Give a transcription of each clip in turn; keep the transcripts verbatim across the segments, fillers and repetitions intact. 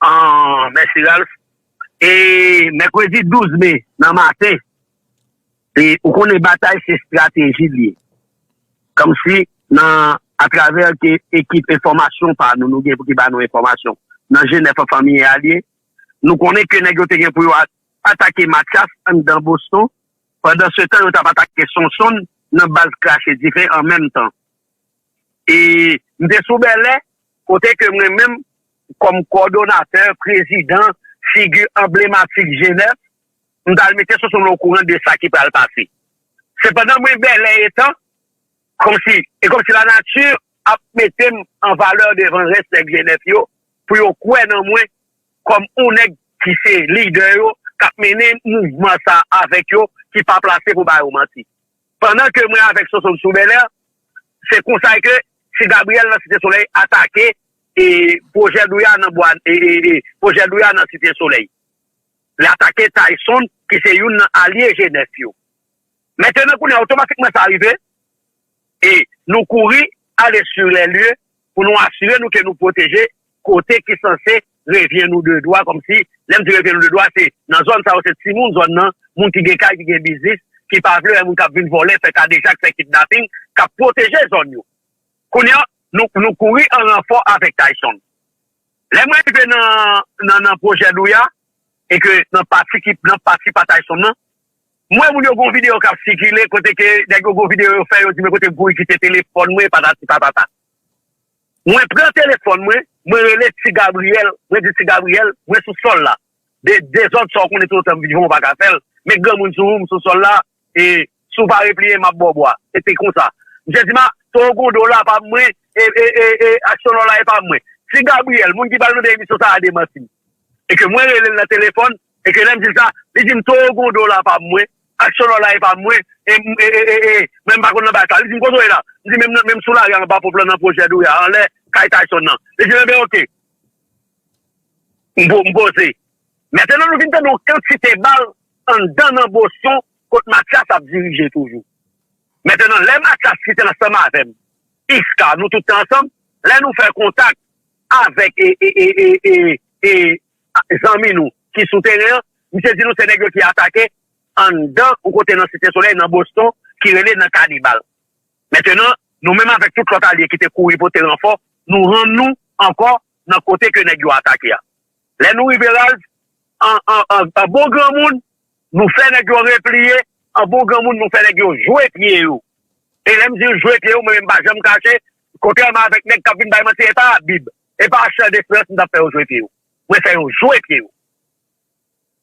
Ah, mèsi, Ralph. E mèkredi douz me nan maten, e ou konnen batay se estrateji li ye. Kòmsi nan atravè ke ekip enfòmasyon pa nou, nou gen pou ki ba nou enfòmasyon. Nan Jenèf an fanmi a li ye, nou konnen ke nèg yo te gen pou yo a- atake Mathias anndan Boston, pandan se tan yo t ap atake Sonson nan baz krache dife an menm tan. E m te sou Bèlè, kote ke mwen menm, kòm kowòdonatè, prezidan, figi anblematik Jenèf, m t al mete Sonson okouran de sa ki pral pase. Sepandan, mwen Bèlè etan, kòmsi, e kòmsi lanati ap mete m an valè devan rès nèg Jenèf yo, pou yo kwè nan mwen kòm yon nèg ki se lidè yo, k ap mennen mouvman sa avèk yo, ki pa plase pou ba yo manti. Pandan ke mwen avèk Sonson sou Bèlè, se konsa ke Ti Gabriyèl nan Site Solèy atake e pwojè Douya nan bwa, e, e, e pwojè Douya nan Site Solèy. Li atake Tyson, ki se youn nan alye Jenèf yo. Mentenan, kounye a, otomatikman sa rive, e nou kouri ale sur les lieux pou nou asire nou ke nou pwoteje kote ki sanse revyen nou de dwa, kòmsi, lè m di revyen nou de dwa, se nan zòn sa yo, se timoun zòn nan, moun ki gen kay, ki gen biznis, ki pa vle wè moun k ap vin vòlè, fè kadejak, fè kidnaping, k ap pwoteje zòn yo. Kounye a, nou, nou kouri an ranfò avèk Tyson. Lè mwen rive nan, nan, nan pwojè Douya, e ke nan pati ki, nan pati pa Tyson nan, mwen moun yo gon videyo k ap sikile, kote ke nèg yo gon videyo yo fè, yo di men kote Guy kite telefòn mwen, patati patata. Mwen pran telefòn mwen, mwen rele Ti Gabriyèl, mwen di Ti Gabriyèl, mwen sou sòl la. De, dezòd sa w konnen tout otan m vivan w pa ka fè l. Men granmoun sou ou, m sou sòl la, e si w pa repliye, m ap ba w bwa. E te konsa. Misye di m, a, Towo Gondo la pa mwen, e, e, e, e, aksyon lò la e pa mwen. Ti Gabriyèl, moun ki pral tande emisyon sa a demanti m. E ke mwen rele l nan telefòn, e ke lè m di l sa, li di m Towo Gondo la pa mwen, aksyon lò la e pa mwen, e, e, e, e, e, mwen m pa konn nan bagay sa. Li di m kote w ye la? M di menm nan, menm sou lari anba ponp lan nan pwojè Douya, anlè kay Tyson nan. Li di m, enben, oke. M po-, m poze. Mentenan, nou vin tande yon kantite bal anndan nan Boston kot Mathias ap dirije toujou. Mentenan, lè Mathias ki te ansanm avè m, Iska, nou tout te ansanm, lè nou fè kontak avèk e, e, e, e, e, e, a, zanmi nou ki sou teren an, misye di nou se nèg yo ki atake anndan yon kote nan Site Solèy, nan Boston, ki rele nan Kanibal. Mentenan, nou menm avèk tout lòt alye ki te kouri pote ranfò, nou rann nou ankò nan kote ke nèg yo atake a. Lè nou rive Ralph, an, an, an, an bon granmoun, nou fè nèg yo repliye, an bon granmoun, nou fè nèg yo jwe pye yo. E lè m di jwe pye yo, mwen menm m pa janm kache, kontrèman avèk nèg k ap vin bay manti, e pa Bib, e pa Chan de Frans m t ap fè yo jwe pye yo. Mwen fè yo jwe pye yo.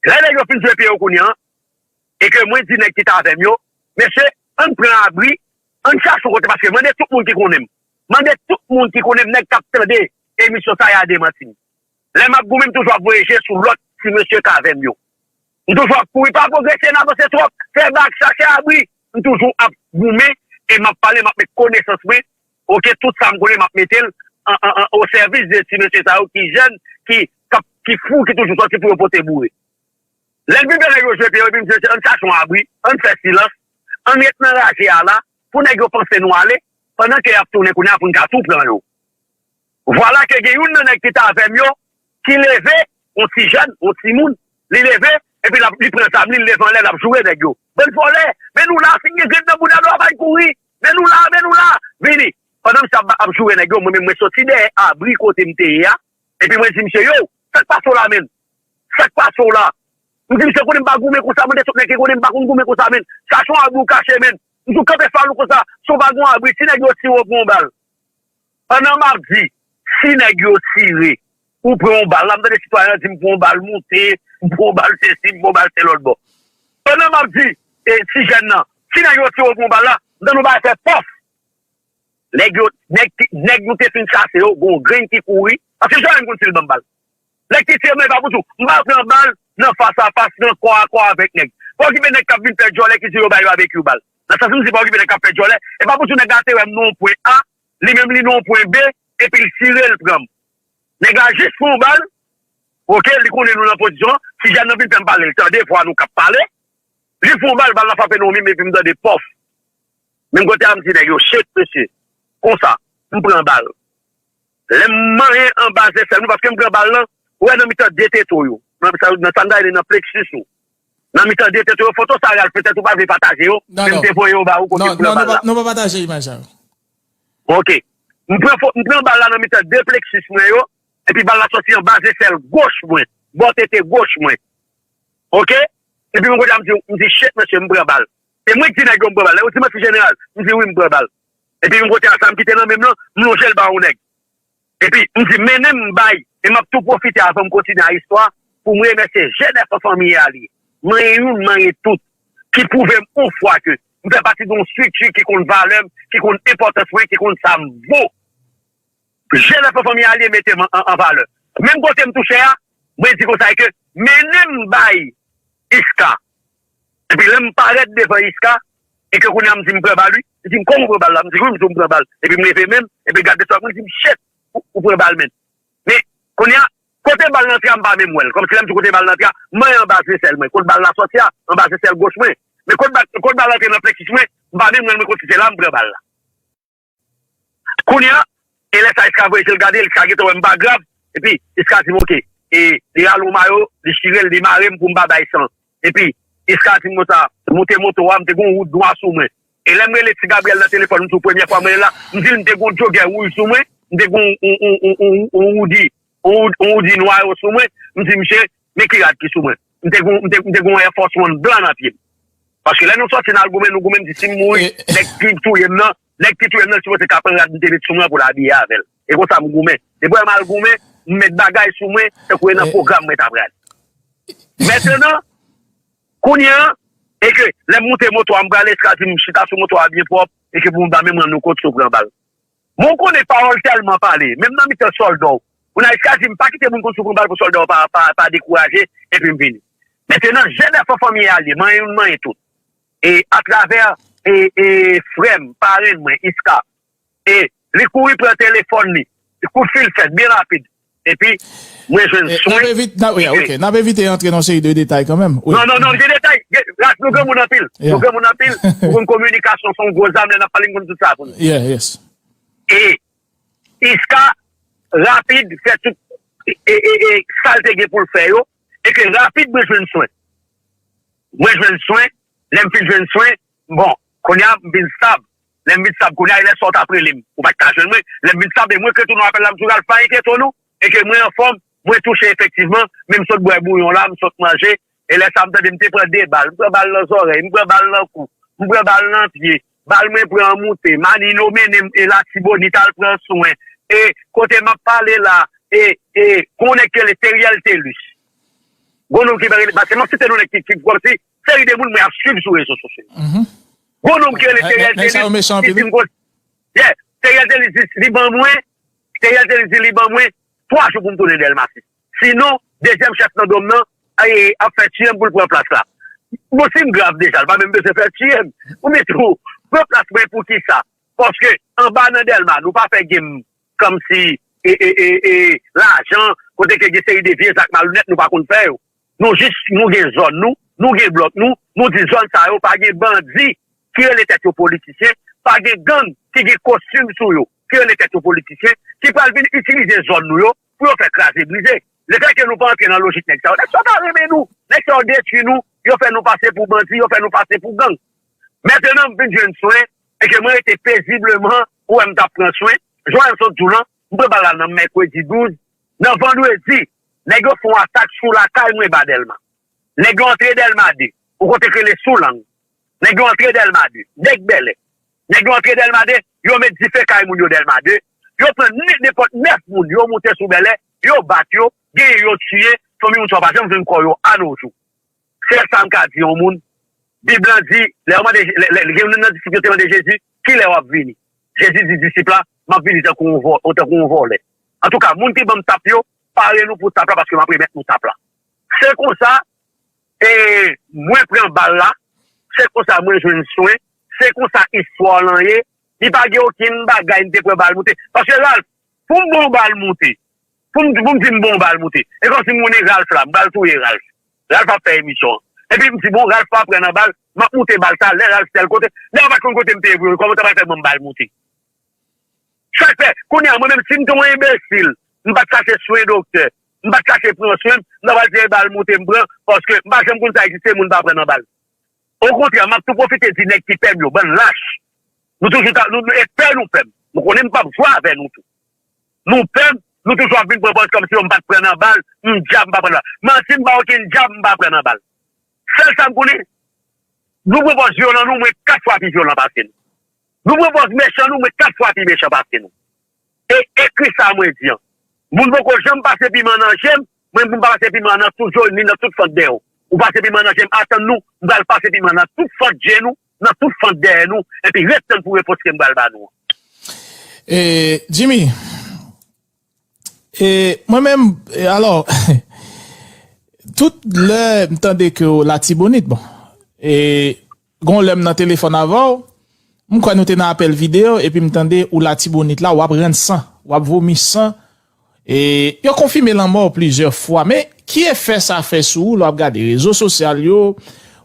Lè nèg yo fin jwe pye yo kounye a, e ke mwen di nèg ki t avè m yo, mesye, ann pran abri, ann chache yon kote, paske mande tout moun ki konnen m. Mande tout moun ki konnen m, nèg k ap tande emisyon sa y a demanti m. Lè m ap goumen, m toujou ap voye je sou lòt ti mesye k avè m yo. M toujou ap kouri, pa pwogrese, n avanse twòp, fè bak, chache abri. M toujou ap goumen, e m ap pale, m ap met konesans mwen, oke, tout sa m konnen, m ap mete l an, an, an, o sèvis de ti mesye sa yo ki jèn, ki, k ap, ki fou, ki toujou sòti pou yo pote boure. Lè l vin fè nèg yo jwe pye yo, epi m di, ann chache yon abri, ann fè silans, ann ret nan raje a la, pou nèg yo panse nou ale, pandan ke y ap tounen kounye a pou n ka tou pran yo. Vwala ke gen youn nan nèg ki t avè m yo, ki leve, yon ti jèn, yon timoun, li leve, epi l ap, li pran zam li, li leve anlè, l ap joure nèg yo. Bann vòlè, men nou la, si n gen grenn nan bouda nou, pa kouri, men nou la, men nou la, vini. Pandan misye ap, ap joure nèg yo, mwen menm mwen soti dèyè abri kote m te ye a, epi mwen di misye, yo, sa k pase w la menm? Sa k pase w la? M di misye, konnen m pa goumen konsa, mande tout nèg ki konnen m pa konn goumen konsa menm. Chache yon abri w kache menm. M di w kanpe fal ou konsa, si w pa gen yon abri, si nèg yo tire w pran yon bal. Pandan m ap di, si nèg yo tire, ou pran yon bal. La, m tande sitwayen an di m pran yon bal moute, m pran yon bal sesi, m pran yon bal se lòt bò. Pandan m ap di, e, ti jèn nan, si nèg yo tire, ou pran yon bal la, m tande yon bagay fè pòf. Nèg yo, nèg ki, nèg nou te fin chase yo, gon grenn ki kouri, paske Joel m konn si l ban m bal. Nèg ki tire mwen, e pa pou di w, m pa pran bal nan fas a fas, nan kò a kò avèk nèg. Pa okipe nèg k ap vin fè djòlè ki di yo bay babekyou bal. Nan sans m di pa okipe nèg k ap fè djòlè, e pa pou di w nèg la te wè m nan yon pwen A, li menm li nan yon pwen B, epi l tire l pran m. Nèg la jis pran yon bal, oke, li konnen nou nan pozisyon an, si jèn nan vin fè m pale, l tande vwa nou k ap pale, li pran yon bal, bal la frape nan yon mim, epi m tande pòf. Menm kote a, m di nèg yo, shit, mesye. Konsa, m pran bal. Lè m manyen anba zesèl mwen, paske m pran bal lan, Ou wè nan mitan de tete w yo. Nan sa, nan sa n ta rele nan pleksis ou. Nan mitan de tete w yo, foto sa Ralph, petèt ou pa vle pataje yo, men m te voye yo ba ou kote m pran bal la. Non, non, nou pa pataje imaj sa yo. Ok. M pran, m pran bal la nan mitan de pleksis mwen yo, epi bal la soti anba zesèl goch mwen, bò tete goch mwen. Ok? Epi m kote a, m di, m di, shit, mesye, m pran bal. E mwen ki di nèg yo m pran bal. Lè yo di m se jeneral, m di wi, m pran bal. Epi m kote a, sa m kite nan men m lan, m lonje l ba yon nèg. Epi, m di, mennen m bay, e m ap tou pwofite avan m kontinye a istwa, pou m remèsye jèn F F Fanmi Alye, manyen youn, manyen tout, ki pwouve m yon fwa ke m fè pati de yon estrikti ki konn valè m, ki konn enpòtans mwen, ki konn sa m vo. Jèn F F Fanmi Alye mete m an, an, an valè. Menm kote m touche a, mwen di konsa ke mennen m bay Iska. Epi lè m parèt devan Iska, e ke kounye a m di m pran bal wi. Li di m, kòman w pran bal la? M di wi, m di w m pran bal. Epi m leve men m, epi gade sa, mwen di m, shit, ou, ou pran bal men. Men, kounye a, kote bal lan antre a, m pa menm wè l. Kòmsi lè m di kote bal lan antre a, m manyen anba zesèl mwen. Kot bal la soti a, anba zesèl goch mwen. Men kot bal, kot bal lan antre nan pleksis mwen, m pa menm wè l, men kot se la m pran bal la. Kounye a, e lè sa Iska voye je l gade, Iska gentan wè m pa grav, epi Iska di m, ok, e li rale yon mayo, li chire l, li mare m pou m pa bay san. Epi, Iska di m konsa, moute moto a, m te gen yon wood nwa sou mwen. E lè m rele Ti Gabriel nan telefòn, m di w premyè fwa m rele la, m di l m te gen yon jogè wouj sou mwen, m te gen yon, yon, yon, yon, yon, yon woody, yon, yon woody nwa yo sou mwen, m di misye, men ki rad ki sou mwen. M te gen, m te, m te gen yon Air Force One blan nan pye m. Paske lè nou sòti n al goumen, nou goumen, m di si m mouri, nèg ki touye m nan, nèg ki touye m nan, li sipoze ka pran rad m te met sou mwen pou l abiye avè l. E konsa m goumen. Depi w wè m al goumen, m met bagay sou mwen, tankou e nan pwogram mwen t ap rale. Mentenan, kounye a, e ke lè m moute moto a, m prale, Iska di m chita sou moto a byen pwòp, e ke pou m pa menm rann nou kont si w pran bal. Mwen konnen pawòl tèlman pale, menm nan mitan sòlda w. Moun Iska di m pa kite moun konn si w pran bal pou sòlda w pa, pa, pa dekouraje, epi m vini. Mentenan, jèn F F Fanmi Alye, manyen youn, manyen tout. E atravè, e, e, frè m, parenn mwen, Iska, e li kouri pran telefòn li, kout fil fèt byen rapid. Epi, mwen jwenn swen. N ap evite, n ap evite antre nan seri de detay kanmenm. Non, non, non, gen detay. Ralph, nou granmoun anpil. Nou granmoun anpil. Ou konn kominikasyon se yon gwo zam, lè n ap pale, n konn tout sa pou nou. E Iska rapid fè tout e, e, e, e, sa l te gen pou l fè yo, e ke rapid mwen jwenn swen. Mwen jwenn swen, lè m fin jwenn swen, bon, kounye a m vin stab. Lè m vin stab, kounye a e lè sa w t ap rele m. Ou pa t ka jwenn mwen. Lè m vin stab, e mwen k retounen apèl la, m di w Ralph pa enkyete w non. E ke mwen anfòm, mwen touche efektivman, men m sot bwè bouyon la, m sot manje, e lè sa a m tande m te pran de bal, m pran bal nan zòrèy, m pran bal nan kou, m pran bal nan pye, bal mwen pran an moute, Manino mennen m e Latibonit al pran swen, e kote m ap pale la, e, e, gon nèg ki rele Teriel Telus. Gon nonm ki pa rele, paske m ap site non nèg ki, ki kòmsi seri de moun mwen ap swiv sou rezo sosyo yo. Gon nonm ki rele Teriel Telus, ki di m kon, yeah, Teriel Telus di, li ban mwen, Teriel Telus di li ban mwen twa jou pou m tounen Dèlma sis. Sinon, dezyèm chèf nan dòm nan, ay, ap fè tiye m pou l pran plas la. Bon, si m grav deja, l pa menm bezwen fè tiye m. Ou mete w, pran plas mwen pou kisa? Paske anba nan Dèlma, nou pa fè game kòmsi e, e, e, e, lajan, kote ke gen seri de vye zak malonèt nou pa konn fè yo. Nou jis, nou gen zòn nou, nou gen blòk nou, nou di zòn sa yo pa gen bandi ki rele tèt yo politisyen, pa gen gang ki gen kostim sou yo, ki rele tèt yo politisyen, ki pral vin itilize zòn nou yo pou yo fè kraze brize. Lefètke nou pa antre nan lojik nèg sa yo, nèg sa yo pa renmen nou, nèg sa yo detwi nou, yo fè nou pase pou bandi, yo fè nou pase pou gang. Mentenan, m vin jwenn swen, e ke mwen rete pezibleman, ou wè m t ap pran swen. Jan w sot di w lan, m pran bal la nan mèkredi douz. Nan vandredi, nèg yo fè yon atak sou lakay mwen ba Dèlma. Nèg yo antre Dèlma de, yon kote k rele Soulang. Nèg yo antre Dèlma de, Nèg Bèlè. Nèg yo antre Dèlma de, yo met dife kay moun yo Dèlma de. Yo pran ne-, nenpòt nèf moun, yo moute sou Bèlè, yo bat yo, genyen yo tiye, fanmi moun sa yo pa janm jwenn kò yo a no jou. Sèl sa m ka di yon moun, Bib lan di, lè yo mande, lè, lè, gen youn nan disip yo te mande Jezi, "Kilè w ap vini?" Jezi di disip la, "M ap vini tankou yon vò-, tankou yon vòlè." Antouka, moun ki ban m tap yo, pare nou pou tap la, paske m ap remèt nou tap la. Se konsa, e, mwen pran bal la, se konsa mwen jwenn swen, se konsa istwa lan ye, li pa gen okenn bagay m te pran bal moute. Paske Ralph, pou m bon bal moute, pou m, pou m di m bon bal moute. E kòmsi m konnen Ralph la, m pral touye Ralph. Ralph ap fè emisyon an. Epi m di, bon, Ralph pa pran nan bal, m ap moute bal sa, lè Ralph tèl kote. Nèg yo pa t konn kote m te ye pou yo, kòman yo ta pral fè ban m bal moute? Sa k fè, kounye a, mwen menm, si m te yon enbesil, m pa t chache swen doktè, m pa t chache pran swen m, m ta pral tire bal moute m pran, paske m pa janm konn sa egziste moun pa pran nan bal. Okontrè, m ap tou pwofite di nèg ki pè m yo, bann lach. Nou toujou ta, nou, nou, e pè nou pè m. Nou konnen m p ap jwe avè nou tou. Nou pè m, nou toujou ap vin pran pòz kòmsi yo m pa t pran nan bal, m djab m pa pran nan bal. Manti, m pa okenn djab m pa pran nan bal. Sèl sa m konnen, nou pran pòz vyolan nou, mwen kat fwa pi vyolan pase nou. Nou pran pòz mechan nou, mwen kat fwa pi mechan pase nou. E ekri sa mwen di an. Moun poko janm pase piman nan je m, mwen pou m pa pase piman nan tout je w, ni nan tout fant dèyè w. Ou pase piman nan je m, atann nou, m pral pase piman nan tout fant je nou, nan tout fant dèyè nou, epi ret tann pou repons ke m pral ba nou an. E, Jimmy, e, mwen menm, e, alò, tout lè m tande ke w Latibonit, bon, e, gon lè m nan telefòn avè w, m kwè nou te nan apèl videyo, epi m tande ou Latibonit la, w ap rann san, w ap vomi san, e yo konfime lanmò w plizyè fwa. Men, ki efè sa fè sou ou lè w ap gade rezo sosyal yo,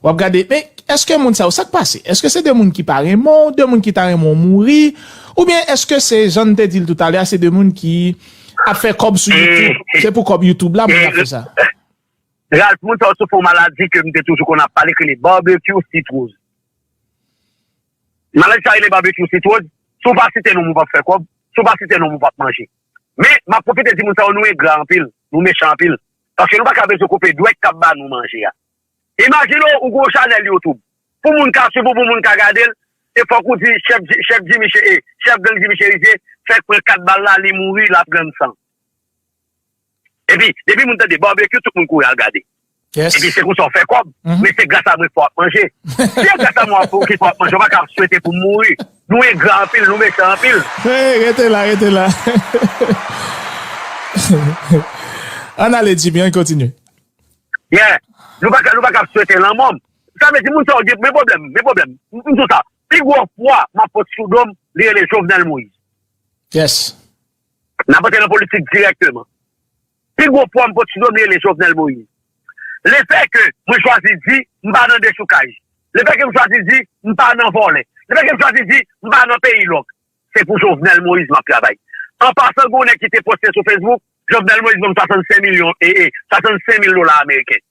w ap gade, men, èske moun sa yo, sa k pase? Èske se de moun ki pa renmen w, de moun ki ta renmen w mouri, oubyen èske se, jan n te di l toutalè a, se de moun ki ap fè kòb sou YouTube? Se pou kòb YouTube la moun yo ap fè sa. Ralph, moun sa yo soufri yon maladi ke m te toujou konn ap pale, ki rele barbecue sitwoz. Maladi sa rele barbecue sitwoz, si w pa site non m ou p ap fè kòb, si w pa site non m ou p ap manje. Men, m ap pwofite di moun sa yo, nou engra anpil, nou mechan anpil. Paske nou pa ka bezwen koupe dwèt k ap ba nou manje a. Imajine w, ou gen yon chanèl YouTube. Pou moun ka swiv ou, pou moun ka gade l, e fòk ou di chèf, chèf Jimmy Che, e, chèf gang Jimmy Cherizier, fèk pran kat bal la, li mouri, l ap rann san. Epi, depi moun tande barbecue, tout moun kouri al gade. Epi se konsa w fè kòb, men se gras a mwen fò w ap manje. Si se gras a mwen w ap, ki fò w ap manje, w pa ka ap swete pou m mouri. Nou engra anpil, nou mechan anpil. Hey, rete la, rete la. Ann ale, Jimmy, ann kontinye. Yeah. Nou pa ka, nou pa ka ap swete lanmò m. Sa vle di moun sa yo gen, men pwoblèm, men pwoblèm. M, m di w sa, pi gwo pwa m ap pot sou do m, li rele Jovenel Moïse. Yes. N ap antre nan politik dirèkteman. Pi gwo pwa m pot sou do m li rele Jovenel Moïse. Lefè ke mwen chwazi di m pa nan dechoukaj, lefè ke m chwazi di m pa nan vòlè, lefè ke m chwazi di m pa nan peyi lòk, se pou Jovenel Moïse m ap travay. An pasan, gen yon nèg ki te poste sou Facebook, Jovenel Moïse ban m swasannsenk milyon, e, e, swasannsenk mil dola ameriken.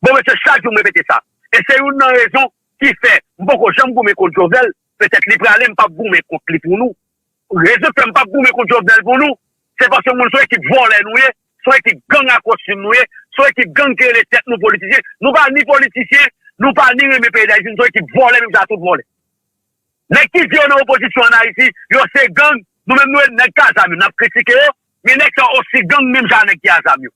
Bon, mesye, chak jou m repete sa. E se youn nan rezon ki fè m poko janm goumen kont Jovenel, petèt li prale, m p ap goumen kont li pou nou. Rezon k fè m p ap goumen kont Jovenel pou nou, se paske moun, se yon ekip vòlè nou ye, se yon ekip gang a kostim nou ye, se yon ekip gang ki rele tèt nou politisyen. Nou pa ni politisyen, nou pa ni renmen peyi Dayiti, nou se yon ekip vòlè, menm jan ak tout vòlè. Nèg ki di yo nan opozisyon ann Ayiti, yo se gang, nou menm nou e nèg k a zam yo, n ap kritike yo, men nèg sa yo osi gang menm jan ak nèg ki a zam yo.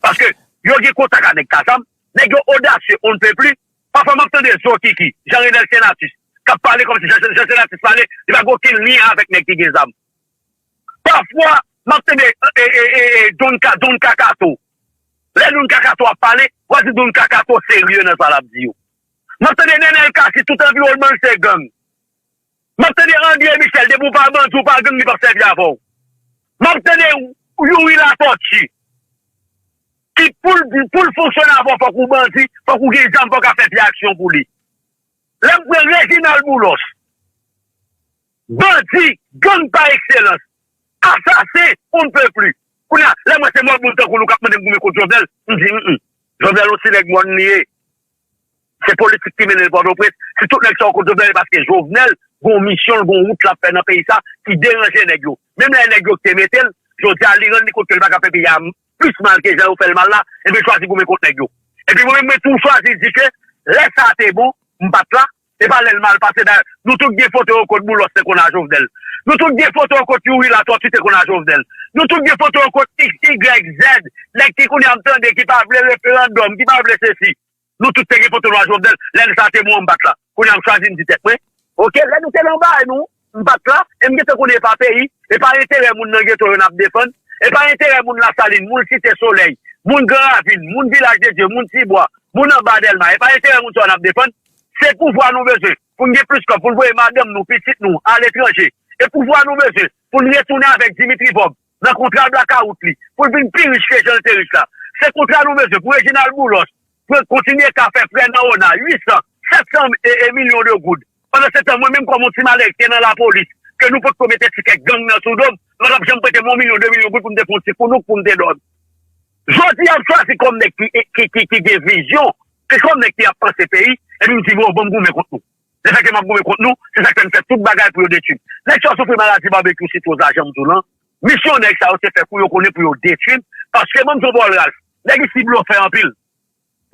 Paske yo gen kontak ak nèg k a zam, nèg yo odasye on ne peut plus. Pafwa m ap tande Zo Kiki, Jean Renel Senatus, k ap pale kòmsi Jean, Jean Senatus pale, li pa gen okenn lyen avèk nèg ki gen zam. Pafwa, m ap tande e, e, e, e, Don, Ka, Don Kakato. Lè Don Kakato ap pale, w a di Don Kakato serye nan sa l ap di yo. M ap tande Nenel Cassy, tout anviwònman l se gang. M ap tande André Michel, depi w pa bandi, w pa gang, li p ap sèvi avè w. M ap tande Youri Latortue, ki pou l, pou l fonksyone avè w, fòk ou bandi, fòk ou gen zam, fòk w ka fè vye aksyon pou li. Lè m pran Reginald Boulos, bandi, gang pa ekselans, asasen, on ne peut plus. Kounye a, lè m wè se mòd moun tankou nou k ap mande m goumen kont Jovenel, m di, mm, mm. Jovenel, yon ti nèg mòn li ye. Se politik ki mennen l Pòtoprens. Si tout nèg sa yo kont Jovenel, se paske Jovenel gon misyon, l gon wout l ap fè nan peyi sa ki deranje nèg yo. Menm lè nèg yo ki te mete l, jodi a li rann li kont ke l pa ka fè peyi a plis mal ke jan yo fè l mal la, epi l chwazi goumen kont nèg yo. Epi mwen menm, mwen tou chwazi di ke lè sa te bon, m pa t la, e pa lè l mal pase. Dayè, nou tout gen foto yo kot Boulos te konn a Jovenel. Nou tout gen foto yo kot Youri Latortue te konn a Jovenel. Nou tout gen foto yo kot X, Y, Z, nèg ki kounye a m tande ki pa vle referandòm, ki pa vle sesi. Nou tout te gen foto nou a Jovenel, lè sa te bon an m pa t la. Kounye a m chwazi m di tèt mwen, oke, lè nou te nan bagay nou, m pa t la, e m gentan konnen e pa peyi, e pa enterè moun nan geto yo n ap defann, e pa enterè moun Lasalin, moun Site Solèy, moun Gran Ravin, moun Vilaj de Dye, moun Tibwa, moun anba Dèlma, e pa enterè moun sa yo n ap defann. Se pouvwa nou bezwen pou n gen plis kòb, pou n voye madanm nou, pitit nou aletranje. E pouvwa nou bezwen pou n retounen avèk Dimitri Vorbe nan kontra blakawout li, pou l vin pi rich ke jan l te rich la. Se kontra nou bezwen pou Reginald Boulos, pou l kontinye ka fè prè nan ona, uit san, sèt san e, e milyon de goud. Pandan se tan, mwen menm kòm yon ti malere ki te nan lapolis, ke nou potko mete ti kèk gang nan sou do m, nou pa t ap janm prete m yon milyon, de milyon goud pou m te fè yon ti kounouk pou m te dòmi. Jodi a, m chwazi kòm nèg ki, ki, ki, ki gen vizyon, ki kòm nèg ki ap panse peyi, epi m di, bon, ban m goumen kont nou. Lefètke m ap goumen kont nou, se sa k fè m fè tout bagay pou yo detwi m. Nèg sa yo soufri maladi babekyou sitwoz la, jan m di w lan. Misyon nèg sa yo se fè kou yo konnen pou yo detwi m, paske ban m di w, Paul Ralph, nèg isi blofè anpil.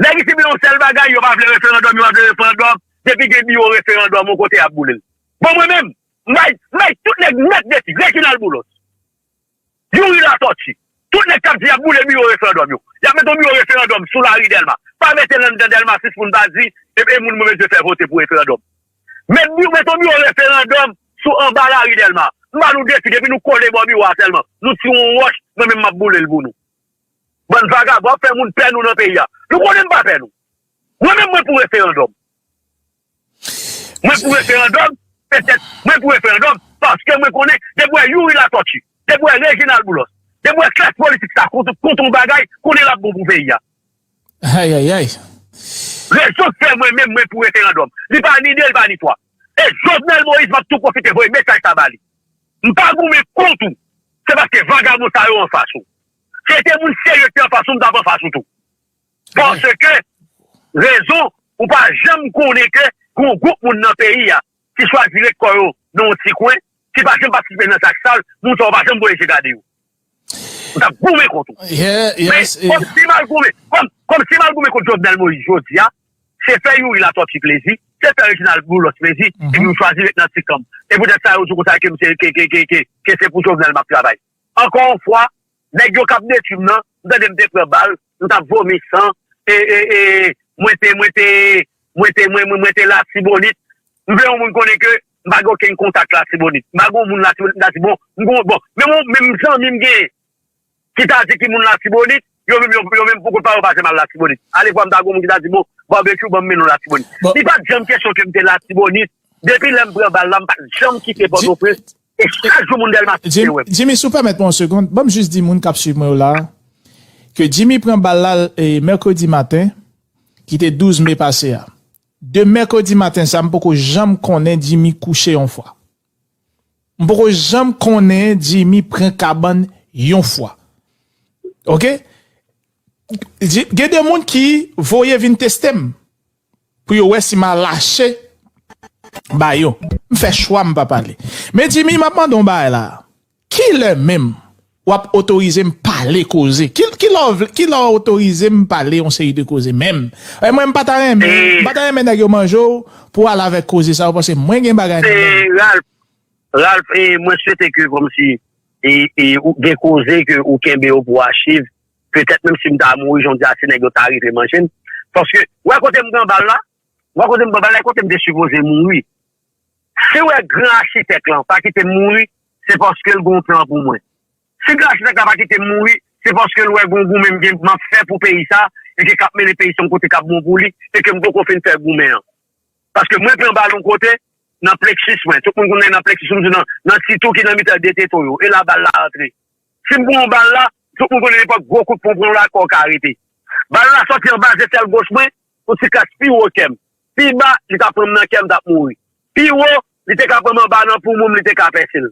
Nèg isi gen yon sèl bagay, yo pa vle referandòm, yo pa vle referandòm. Depi gen biwo referandòm yon kote, y ap boule l. Bon, mwen menm, m bay, m bay tout nèg nèt defi, Reginald Boulos, Youri Latortue, tout nèg k ap di y ap boule biwo referandòm yo. Y ap mete yon biwo referandòm sou lari Dèlma. Pa mete l anndan Dèlma sis pou n pa di, e, e moun mwen bezwen fè vote pou referandòm. Met bi-, mete yon biwo referandòm sou anba lari Dèlma. M ba nou defi, depi nou kole bò biwo a sèlman, nou tire yon wòch, mwen menm m ap boule l pou nou. Bann vagabon ap fè moun pè nou nan peyi a. Nou konnen m pa pè nou. Mwen menm mwen pou referandòm. Mwen pou referandòm, petèt mwen pou referandòm, paske mwen konnen depi w wè Youri Latortue, depi w wè Reginald Boulos, depi w wè klas politik sa kont, kont yon bagay, konnen l ap bon pou peyi a. Ayayay. Rezon k fè mwen menm mwen pou referandòm. Li pa ni de, li pa ni twa. E Jovenel Moïse, m ap tou pwofite voye mesaj sa ba li. M pa goumen kont ou. Se paske vagabon sa yo anfas ou. Si se te moun serye ki te anfas ou, m t ap anfas ou tou. Paske, rezon, ou pa janm konnen ke gen yon gwoup moun nan peyi a ki chwazi ret kò yo nan yon ti kwen, ki pa janm patisipe nan sa k sal, moun sa yo pa janm voye je gade yo. M t ap goumen kont ou. Men, kòm si m al goumen, kòm, kòm si m al goumen kont Jovenel Moïse jodi a, se fè Youri Latortue plezi, se fè Reginald Boulos plezi, epi m chwazi ret nan ti kan m. E poutèt sa, yo di konsa ke m se, ke, ke, ke, ke, ke se pou Jovenel m ap travay. Ankò yon fwa, nèg yo k ap detwi m nan, m tande m te pran bal, m t ap vomi san, e, e, e, mwen te, mwen te, mwen te, mwen, mwen, mwen te Latibonit. M vle yon moun konnen ke m pa gen okenn kontak Latibonit. M pa gen yon moun Latibonit, m ta di, bon, m gon, bon, men yon, men m zanmi m genyen, ki ta di ki moun Latibonit, yo menm, yo, yo menm pou kout pa yo pa janm al Latibonit. Alevwa m ta gen yon moun ki ta di, bon, Barbecue, ban m mennen w Latibonit. Li pa t janm kesyon ke m te Latibonit. Depi lè m pran bal la, m pa t janm kite Pòtoprens. E chak jou moun Dèlma site wè m. Jimmy, si w pèmèt mwen yon segonn, ban m jis di moun k ap swiv mwen yo la a, ke Jimmy pran bal la, e, mèkredi maten, ki te douz me pase a. De mèkredi maten sa, m poko janm konnen Jimmy kouche yon fwa. M poko janm konnen Jimmy pran kabann yon fwa. Oke? Gen de moun ki voye vin teste m pou yo wè si m a lache ba yo. M fè chwa m pa pale. Men Jimmy, m ap mande yon bagay la. Kilè menm w ap otorize m pale koze? Ki, kilè w vle, kilè w otorize m pale yon seri de koze menm? E mwen, m pa ta renmen, m pa ta renmen nèg yo manje w pou w ale avèk koze sa yo, paske mwen gen bagay nan men m. Ralph, Ralph, e, mwen swete ke kòmsi, e, e, ou gen koze ke ou kenbe yo pou achiv. Petèt menm si m ta mouri, jan w di a, se nèg yo ta rive manje m. Paske, w wè kote m pran bal la? W wè kote m pran bal la? E kote m te sipoze mouri? Si w wè gran achitèk lan pa kite m mouri, se paske l gen yon plan pou mwen. Si gran achitèk la pa kite m mouri, se paske l wè gen yon goumen m gen, m ap fè pou peyi sa, e ke k ap mennen peyi sa yon kote k ap bon pou li, e ke m poko fin fè goumen an. Paske mwen pran bal yon kote, nan pleksis mwen. Tout moun konnen nan pleksis, m di nan, nan ti tou ki nan mitan de teto yo. E la bal la antre. Si m pran yon bal la, tout moun konnen nenpòt gwo kout pon pran w la, kò w ka rete. Bal la sòti anba zesèl goch mwen, yon ti kras pi wo kè m. Pi ba, li ta pran m nan kè, m t ap mouri. Pi wo, li te ka pran m anba nan poumon m, li te ka pèse l.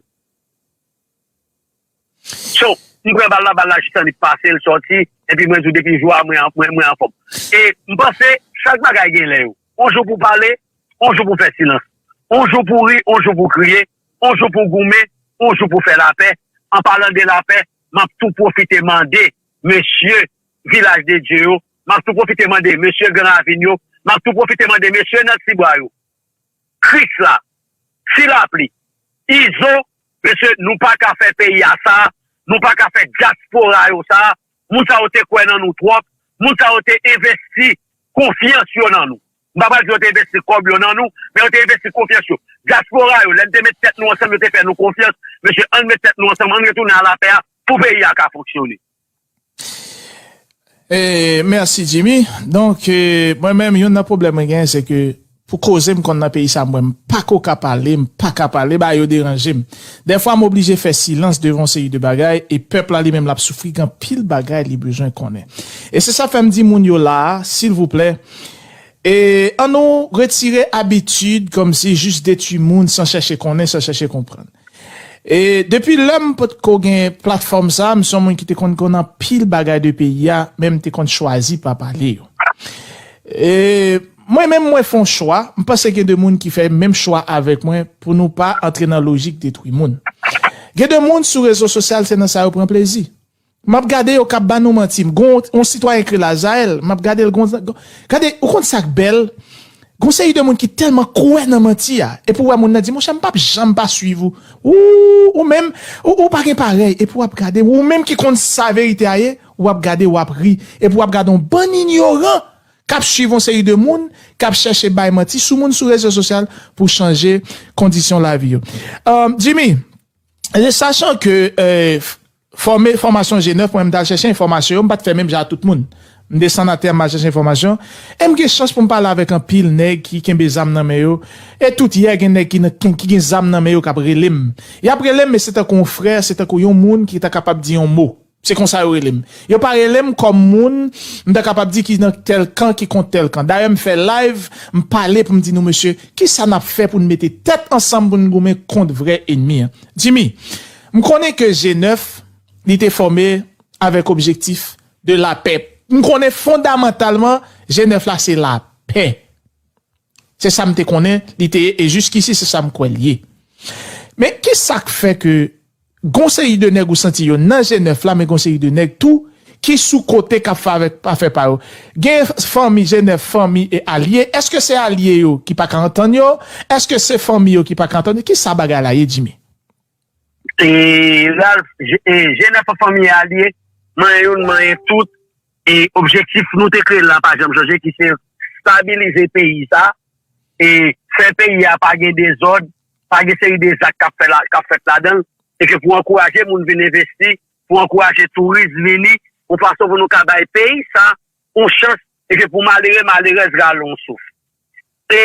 So, m pran bal la, bal la jis annik pase, l sòti, epi mwen di w depi jou a, mwen, mwen, mwen anfòm. E m panse, chak bagay gen lè yo. Yon jou pou pale, yon jou pou fè silans. Yon jou pou ri, yon jou pou kriye, yon jou pou goumen, yon jou pou fè lapè. An palan de lapè, m ap tou pwofite mande mesye Vilaj de Dye yo, m ap tou pwofite mande mesye Gran Ravin yo, m ap tou pwofite mande mesye nan Tibwa yo. Krisla, Ti Lapli, Izo, mesye, nou pa ka fè peyi a sa, nou pa ka fè dyaspora yo sa, moun sa yo te kwè nan nou twòp, moun sa yo te envesti konfyans yo nan nou. M pa pral di yo te envesti kòb yo nan nou, men yo te envesti konfyans yo. Dyaspora yo, lè n te met tèt nou ansanm, yo te fè nou konfyans. Mesye, ann met tèt nou ansanm, ann retounen a lapè a pou peyi a ka fonksyone. E, mèsi, Jimmy. Donk, e, mwen menm, youn nan pwoblèm mwen genyen, se ke pou koze m konn nan peyi sa, mwen, m pako ka pale, m pa ka pale, bagay yo deranje m. Dèfwa, m oblije fè silans devan yon seri de bagay, e pèp la, li menm, l ap soufri, gen anpil bagay li bezwen konnen. E se sa fè m di moun yo la a, silvouplè, e, an nou retire abitid kòmsi jis detwi moun san chèche konnen, san chèche konprann. E depi lè m potko gen platfòm sa, m se yon moun ki te konn konn anpil bagay de peyi a, men m te konn chwazi pa pale yo. E mwen menm, mwen fè yon chwa, m panse gen de moun ki fè menm chwa avèk mwen pou nou pa antre nan lojik detwi moun. Gen de moun sou rezo sosyal, se nan sa yo pran plezi. M ap gade yo k ap ban nou manti. M gon yon sitwayen ki rele Azaèl, m ap gade l gon, gon, gade, ou konn sa k bèl? Gon seri de moun ki tèlman kwè nan manti a. Epi w wè moun nan di, monchè, m p ap janm pa swiv ou. Ou, ou menm, ou, ou pa gen parèy. Epi w ap gade, ou menm ki konn sa verite a ye, w ap gade, w ap ri. Epi w ap gade yon bann inyoran k ap swiv yon seri de moun, k ap chèche bay manti sou moun sou rezo sosyal pou chanje kondisyon lavi yo. Euh, Jimmy, E sachan ke, euh, fòme, fòmasyon G nèf, mwen, m t al chèche enfòmasyon yo, m pa t fè menm jan ak tout moun. M desann atè, m al chèche enfòmasyon. E m gen chans pou m pale avèk anpil nèg ki kenbe zam nan men yo. E tout yè, gen nèg ki, nan, ki gen zam nan men yo k ap rele m. Y ap rele m, men se tankou yon frè, se tankou yon moun ki ta kapab di yon mo. Se konsa yo rele m. Yo pa rele m kòm moun, m ta kapab di ki nan tèl kan, ki kont tèl kan. Dayè, m fè live, m pale pou m di nou, mesye, kisa n ap fè pou n mete tèt ansanm pou n goumen kont vrè ènmi an? Jimmy, m konnen ke G nèf, li te fòme avèk objektif de lapè. M konnen fondamantalman, G nèf la, se lapè. Se sa m te konnen, li te ye, e jiskisi, se sa m kwè l ye. Men, kisa k fè ke gon seri de nèg ou santi yo nan G nèf la, men gon seri de nèg tou ki sou kote k ap fè avèk afè pa yo? Gen fanmi G nèf, fanmi e alye. Èske se alye yo ki pa ka antann yo? Èske se fanmi yo ki pa ka antann yo? Kisa bagay la ye, Jimmy? E, Ralph, G-, e, G nèf an fanmi alye, manyen youn, manyen tout, e objektif nou te kreye l la pa janm chanje, ki se stabilize peyi sa, e fè peyi a pa gen dezòd, pa gen seri de zak k ap fè la, k ap fèt ladan l, e ke pou ankouraje moun vin envesti, pou ankouraje touris vini, yon fason pou nou ka bay peyi sa yon chans, e ke pou malere, malerèz rale yon souf. E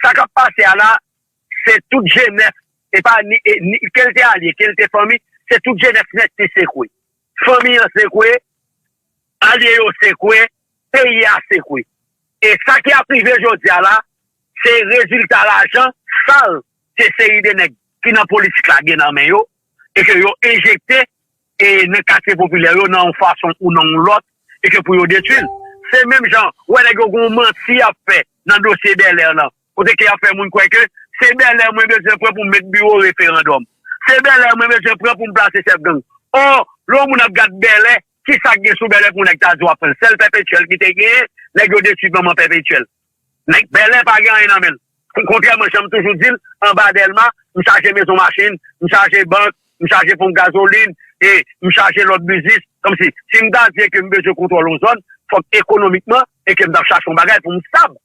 sa k ap pase a la, se tout G nèf, e pa ni, e, ni, ke l te alye, ke l te fanmi, se tout G nèf nèt ki sekwe. Fanmi an sekwe, alye yo sekwe, peyi a sekwe. E sa ki ap rive jodi a la, se rezilta lajan sal ke seri de nèg ki nan politik la gen nan men yo, e ke yo enjekte e nan katye popilè yo nan yon fason ou nan yon lòt, e ke pou yo detwi l. Se menm jan, ou wè nèg yo gen yon manti y ap fè nan dosye Bèlè lan, kote ke y ap fè moun kwè ke se Bèlè mwen bezwen pran pou m met biwo referandòm. Se Bèlè mwen bezwen pran pou m plase chèf gang. Ò, lè yon moun ap gad Bèlè, kisa k gen sou Bèlè pou nèg ta di w ap pran l? Sèl Pèpetyèl ki te genyen, nèg yo detwi manman Pèpetyèl. Nèg Bèlè pa gen anyen nan men l. Kontrèman, jan m toujou di l, anba Dèlma, m chaje mezon machin, m chaje bank, m chaje ponp gazolin, e m chaje lòt biznis. Kòmsi, si m ta di ke m bezwen kontwòl yon zòn, fòk ekonomikman, e ke m t ap chache yon bagay pou m stab.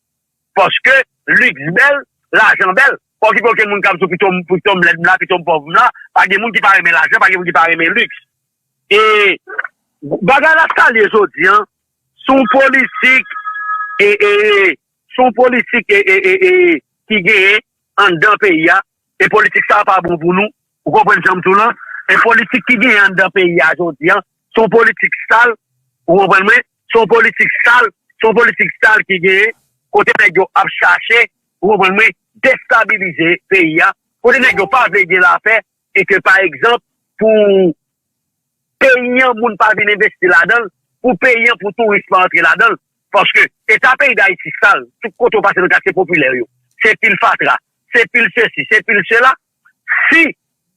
Paske liks bèl, lajan bèl. Pa okipe okenn moun k ap di w pito m, pito m lèd m la, pito m pòv m la. Pa gen moun ki pa renmen lajan, pa gen moun ki pa renmen liks. E bagay la sa l ye jodi an, se yon politik, e, e, se yon politik, e, e, e, e, ki genyen anndan peyi a, e politik sa a pa bon pou nou, ou konprann jan m di w lan, e politik ki genyen anndan peyi a jodi an, se yon politik sal, ou konprann mwen, se yon politik sal, se yon politik sal ki genyen, kote nèg yo ap chache, ou konprann mwen, destabilize peyi a, kote nèg yo pa vle gen lapè, e ke, pa egzanp, pou peyi an, moun pa vin envesti ladan l, pou peyi an, pou touris pa antre ladan l. Paske eta peyi Dayiti sal, tout kote w pase nan katye popilè yo, se pil fatra, se pil sesi, se pil sela. Si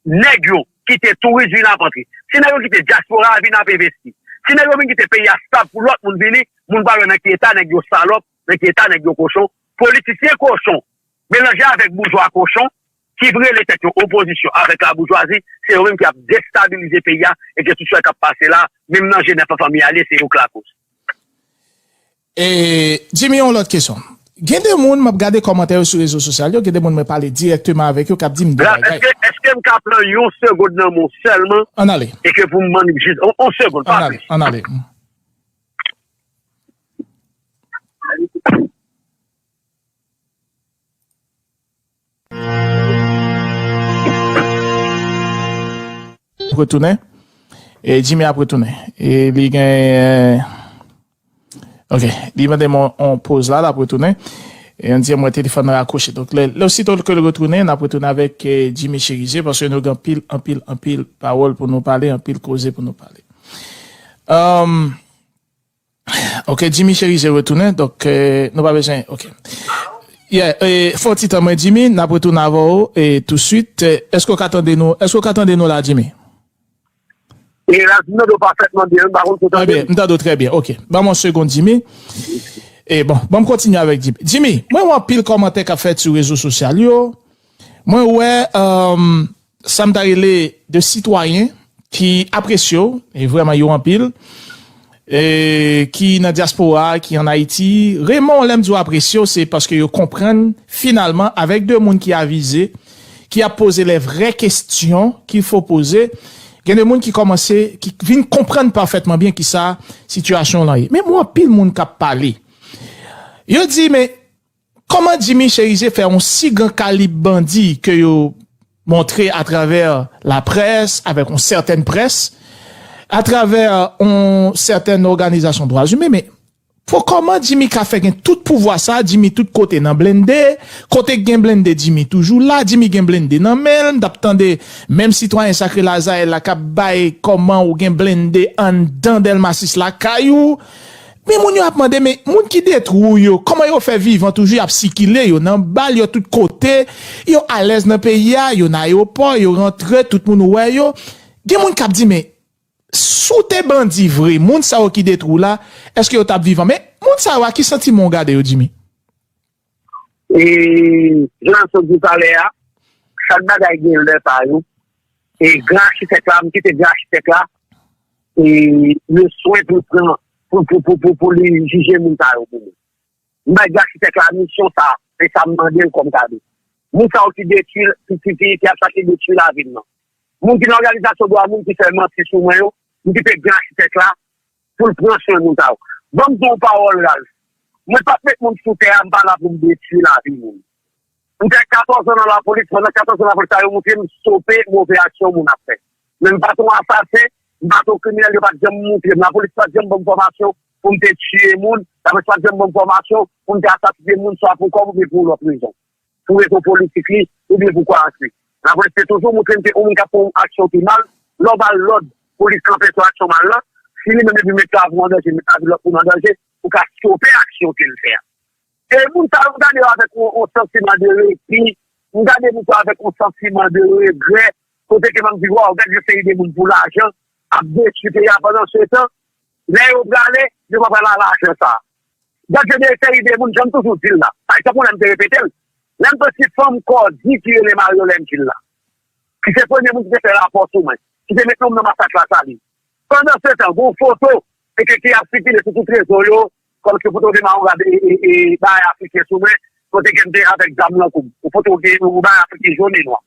nèg yo kite touris vin ap antre, si nèg yo kite dyaspora a vin ap envesti, si nèg yo vin kite peyi a stab pou lòt moun vini, moun pral wè nan ki eta nèg yo salòp, nan ki eta nèg yo kochon. Politisyen kochon, melanje avèk boujwa kochon, ki rele tèt yo opozisyon avèk laboujwazi, se yo menm ki ap destabilize peyi a, e ke tout sa k ap pase la, menm nan G nèf an fanmi a ye, se yo k lakoz. E, Jimmy, yon lòt kesyon. Gen de moun, m ap gade kòmantè yo sou rezo sosyal yo, gen de moun mwen pale dirèkteman avèk yo, k ap di m de bagay. Èske, èske m ka pran yon segond nan men w sèlman? Ann ale. E ke pou m ban n jis, yon, yon segond, pa plis. Ann ale, ann ale. Retounen. E Jimmy ap retounen. E li gen, ok, li mande m on, on poz la, l ap retounen. E ann di mwen telefòn nan rakwoche. Donk, lè, lè osito ke l retounen, n ap retounen avèk eh, Jimmy Cherizier, paske nou gen anpil, anpil, anpil pawòl pou nou pale, anpil koze pou nou pale. Um, ok, Jimmy Cherizier retounen, donk eh, nou pa bezwen, ok. Yeah, eh, fè yon ti tan mwen, Jimmy, n ap retounen avè w eh, touswit. Eh, èske w ka tande nou, èske w ka tande nou la, Jimmy? E la, m tande w pafètman byen, m pa konn si w tande m. Trè byen, m tande w trè byen. Ok. Ban m yon segonn, Jimmy. E bon, ban m kontinye avèk Jimmy. Jimmy, mwen wè anpil kòmantè k ap fèt sou rezo sosyal yo. Mwen wè um, sa m ta rele de sitwayen ki apresye w, e vrèman yo anpil, e ki nan dyaspora, ki ann Ayiti. Raymond, lè m di w apresye w, se paske yo konprann finalman avèk de moun ki avize, ki ap poze lè vrè kesyon ki fo poze. Gen de moun ki kòmanse, ki vin konprann pafètman byen kisa sitiyasyon lan ye. Men mwen anpil moun k ap pale. Yo di, men kòman Jimmy Cherizier fè yon si gran kalib bandi ke yo montre atravè laprès, avèk yon sètèn près, atravè yon sètèn òganizasyon dwa imen, men Pou kòman Jimmy ka fè gen tout pouvwa sa, Jimmy tout kote nan blende, kote k gen blende Jimmy toujou la, Jimmy gen blende nan men l, m t ap tande menm sitwayen sa k rele Azayèl la k ap bay kòman ou gen blende anndan Dèlma sis lakay ou. Men moun yo ap mande, men moun ki detwi w yo, kòman yo fè vivan toujou y ap sikile, yo nan bal, yo tout kote, yo alèz nan peyi a, yo nan ayewopò, yo rantre, tout moun wè yo. Gen moun k ap di, men, Si w te bandi vre, moun sa yo ki detwi w la, èske yo t ap vivan? Men, moun sa yo, a ki santiman w gade yo, Jimmy? E, jan Anson di talè a, chak bagay gen lè pa yo. E, gran achitèk la, m kite gran achitèk la, e, le swen pou l pran, pou, pou, pou, pou, pou li jije moun sa yo pou mwen. M bay gran achitèk la misyon sa a, se sa m mande l kòm kado. Moun sa yo ki detwi, ki, ki, ki, ki ap chache detwi lavi m nan. Moun ki nan òganizasyon dwa moun ki fè manti sou mwen yo, m kite gran achitèk la pou l pran swen moun sa yo. Ban m di w yon pawòl, Ralph. Mwen p ap met moun sou tè a, m pa la pou m detwi lavi moun. M fè katòz an nan lapolis, pandan katòz an lapolis sa yo montre m stope move aksyon moun ap fè. Men m pa t yon asasen, m pa t yon kriminèl, yo pa t janm montre m. Lapolis pa t janm ban m fòmasyon pou m te tiye moun, lapolis pa t janm ban m fòmasyon pou m te asasinen moun swa pou kòb oubyen pou yon lòt rezon. Pou rezon politik li, oubyen pou kwayans li. Lapolis te toujou montre m se yon moun k ap fè yon aksyon ki mal, lè w ba l lòd pou li kanpe sou aksyon mal lan, si li menm li vin met lavi w an danje, met lavi lòt moun an danje, ou ka stope aksyon ke l fè a. E moun sa yo, m gade yo avèk yon, yon santiman de repi, m gade moun sa yo avèk yon santiman de regrè, kote ke m ap di, waw, gad yon seri de moun pou lajan, ap detwi peyi a pandan se tan, lè yo prale, yo pa pral a lajan sa a. Gad yon seri de moun, jan m toujou di l la, pa egzanp, yon lè m te repete l, lè m pran ti fanm kòdi ki rele Mario Lendil la, ki se premye moun ki te fè rapò sou mwen, ki te met non m nan masak Lasalin. Pandan se tan, gen yon foto, e ke ki ap sikile sou tout rezo yo, kòmsi foto de mawonga e, e, e bagay afriken sou mwen, kote ke m te avèk zam lan kou m. Yon foto gen yon bagay afriken jòn e nwa.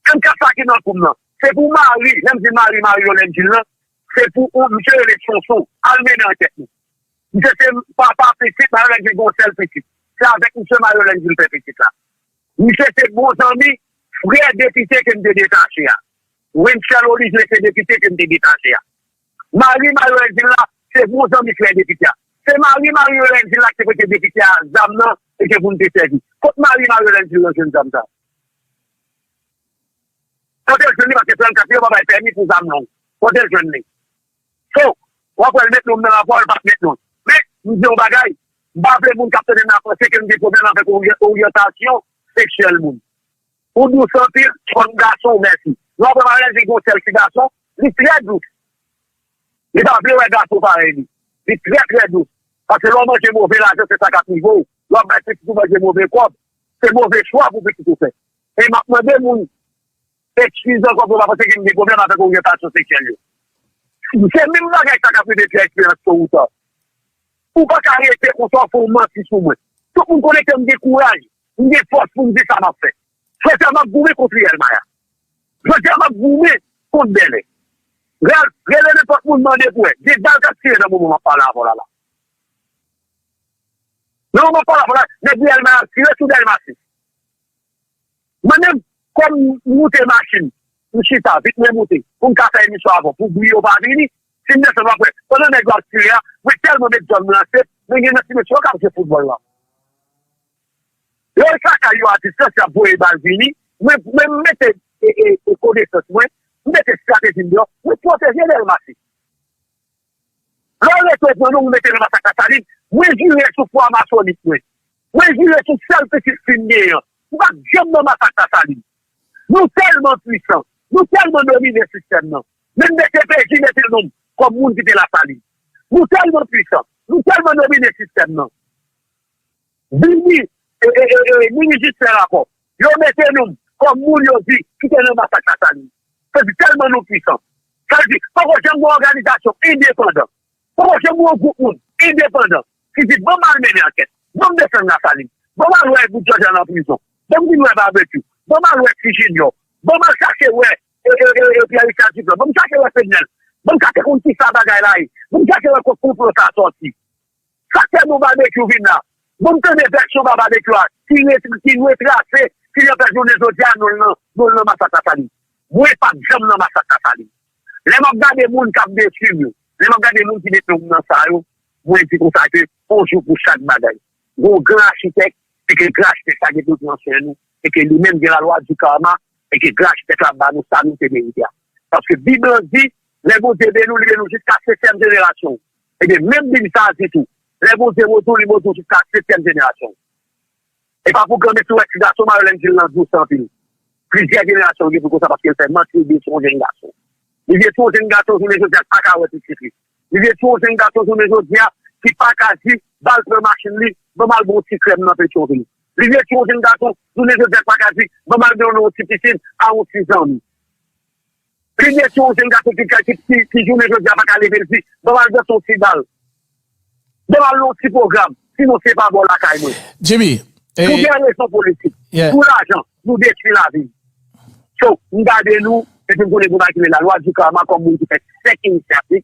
Menm kat sa ki nan kou m nan, se pou mari, lè m di mari, Mario Lendil lan, se pou yon, misye rele Sonson, al mennen ankèt nou. Misye se papa pitit, Mario Lendil gen yon sèl pitit. Se avèk misye Mario Lendil fè pitit la. Misye se bon zanmi frè depite ke m te detache a. Wenchel Olivier se depite ke m te detache a. Mari Mario Lendil la, se bon zanmi frè depite a. Se mari Mario Lendil la ki te prete depite a zam nan e ke pou n te sèvi. Kot mari Mario Lendil lan jwenn zam sa a? Kote l jwenn li? Paske trannkat yo pa bay pèmi pou zam non. Kote l jwenn li? So, w ap wè l met non m nan rapò, l p ap met non. Men, m di yon bagay, m pa vle moun k ap tande m nan panse ke m gen pwoblèm avèk oryan-, oryantasyon seksyèl moun. Ou dous anpil, kòm gason, mèsi. Lè w ap wè Mario Lendil gen yon sèl ti gason, li trè dous. Li pa vle wè gason parèy li. Li trè, trè dous. Paske lè w manje move lajan, se sa k ap rive w. Lè w ap bay pitit ou manje move kòb, se move chwa pou pitit ou fè. E m ap mande moun, eskize ankò pou pa panse ke m gen pwoblèm avèk oryantasyon seksyèl yo. Se menm bagay sa k ap rive Pierre Espérance to ou ta. Ou pa ka rete konsa, w fè w manti sou mwen. Tout moun konnen ke m gen kouraj, m gen fòs pou m di sa m ap fè. Jodi a, m ap goumen kont Riel Maya. Jodi a, m ap goumen kont Bèlè. Rèl, rele nenpòt moun, mande pou wè. Gen bal k ap tire nan moman m ap pale avè w la la. Nan moman m ap pale avè w la, nèg Riel Maya ap tire sou Dèlma sis. Mwen menm, kòm m moute machin, m chita, vit mwen moute, pou m ka fè emisyon avè w, pou bri yo pa vini, si m desann w ap wè, pandan nèg yo ap tire a, mwen tèlman met zòn mwen anse, men gen nan ti mesye yo k ap jwe foutbòl la. Lè yo lakay yo a distans, y ap voye bal vini. Mwen, mwen m mete e, e, e konesans mwen, m mete estrateji m deyò, mwen pwoteje Dèlma. Lè yo rete pran nou, nou mete nan masak Lasalin, mwen jire sou fwa masonik mwen. Mwen jire sou sèl pitit fi m genyen an. M p ap janm nan masak Lasalin. Nou tèlman pwisan, nou tèlman domine sistèm nan. Menm D C P J mete non m kòm moun ki te Lasalin. Nou tèlman pwisan, nou tèlman domine sistèm nan. Vini, e, e, e, e, minis Jistin Rapò, yo mete nou kòm moun yo di ki te nan masak Lasalin. Se di tèlman nou pwisan. Sa vle di, poko janm gen òganizasyon endepandan. Poko janm gen yon gwoup moun endepandan ki di, "Ban m al mennen ankèt. Ban m desann Lasalin. Ban m al wè Bout Jòj al nan prizon. Ban m vin wè Babekyou. Ban m al wè Ti Jinyò. Ban m al chache wè, e, e, e, e, Pierre Richard Duplan. Ban m chache wè Fednèl. Ban m chache konn kisa bagay la ye. Ban m chache wè kot konplo sa sòti." Sa k fè bon Babekyou vin la. Bon, m tande vèsyon pa Babekyou a, ki re-, ki retrase, ki jan fè jounen jodi a, nou nan, nou nan masak Lasalin. Mwen p ap janm nan masak Lasalin. Lè m ap gade moun k ap detwi m yo, lè m ap gade moun ki mete m nan sa yo, mwen di konsa ke on jou pou chak bagay. Gon gran achitèk, e ke gran achitèk sa gen pou l pran swen nou, e ke li menm gen lalwa di karma, e ke gran achitèk la ba nou sa nou te merite a. Paske Bib lan di, lè Bondye beni w, li beni w jiska setyèm jenerasyon. Ebyen, menm Bib sa a di tou, lè Bondye modi w, li modi w jiska setyèm jenerasyon. E pa pou granmesi w wè ti gason m a yo lè m di l nan dous anpil. Plizyè jenerasyon gen pou konsa paske l fè manti, li detwi yon jèn gason. Li detwi yon jèn gason jounen jodi a ki pa ka wè pitit li. Li detwi yon jèn gason jounen jodi a ki pa ka di, "Ba l pran machin li, ban m al ba w ti krèm nan Petyonvil." Li detwi yon jèn gason jounen jodi a ki pa ka di, "Ban m al ba w yon ti pisin a yon ti zanmi." Li detwi yon jèn gason ki, ki, ki, ki jounen jodi a pa ka leve l di, "Ban m al danse yon ti bal. Ban m al nan yon ti pwogram." Sinon, se pa bò lakay mwen. Jimmy, pou gen rezon politik, pou lajan, nou detwi lavi. So, m gade nou, epi m konnen pou kalkile lalwa di karma kòm moun ki fè sèk inisyativ,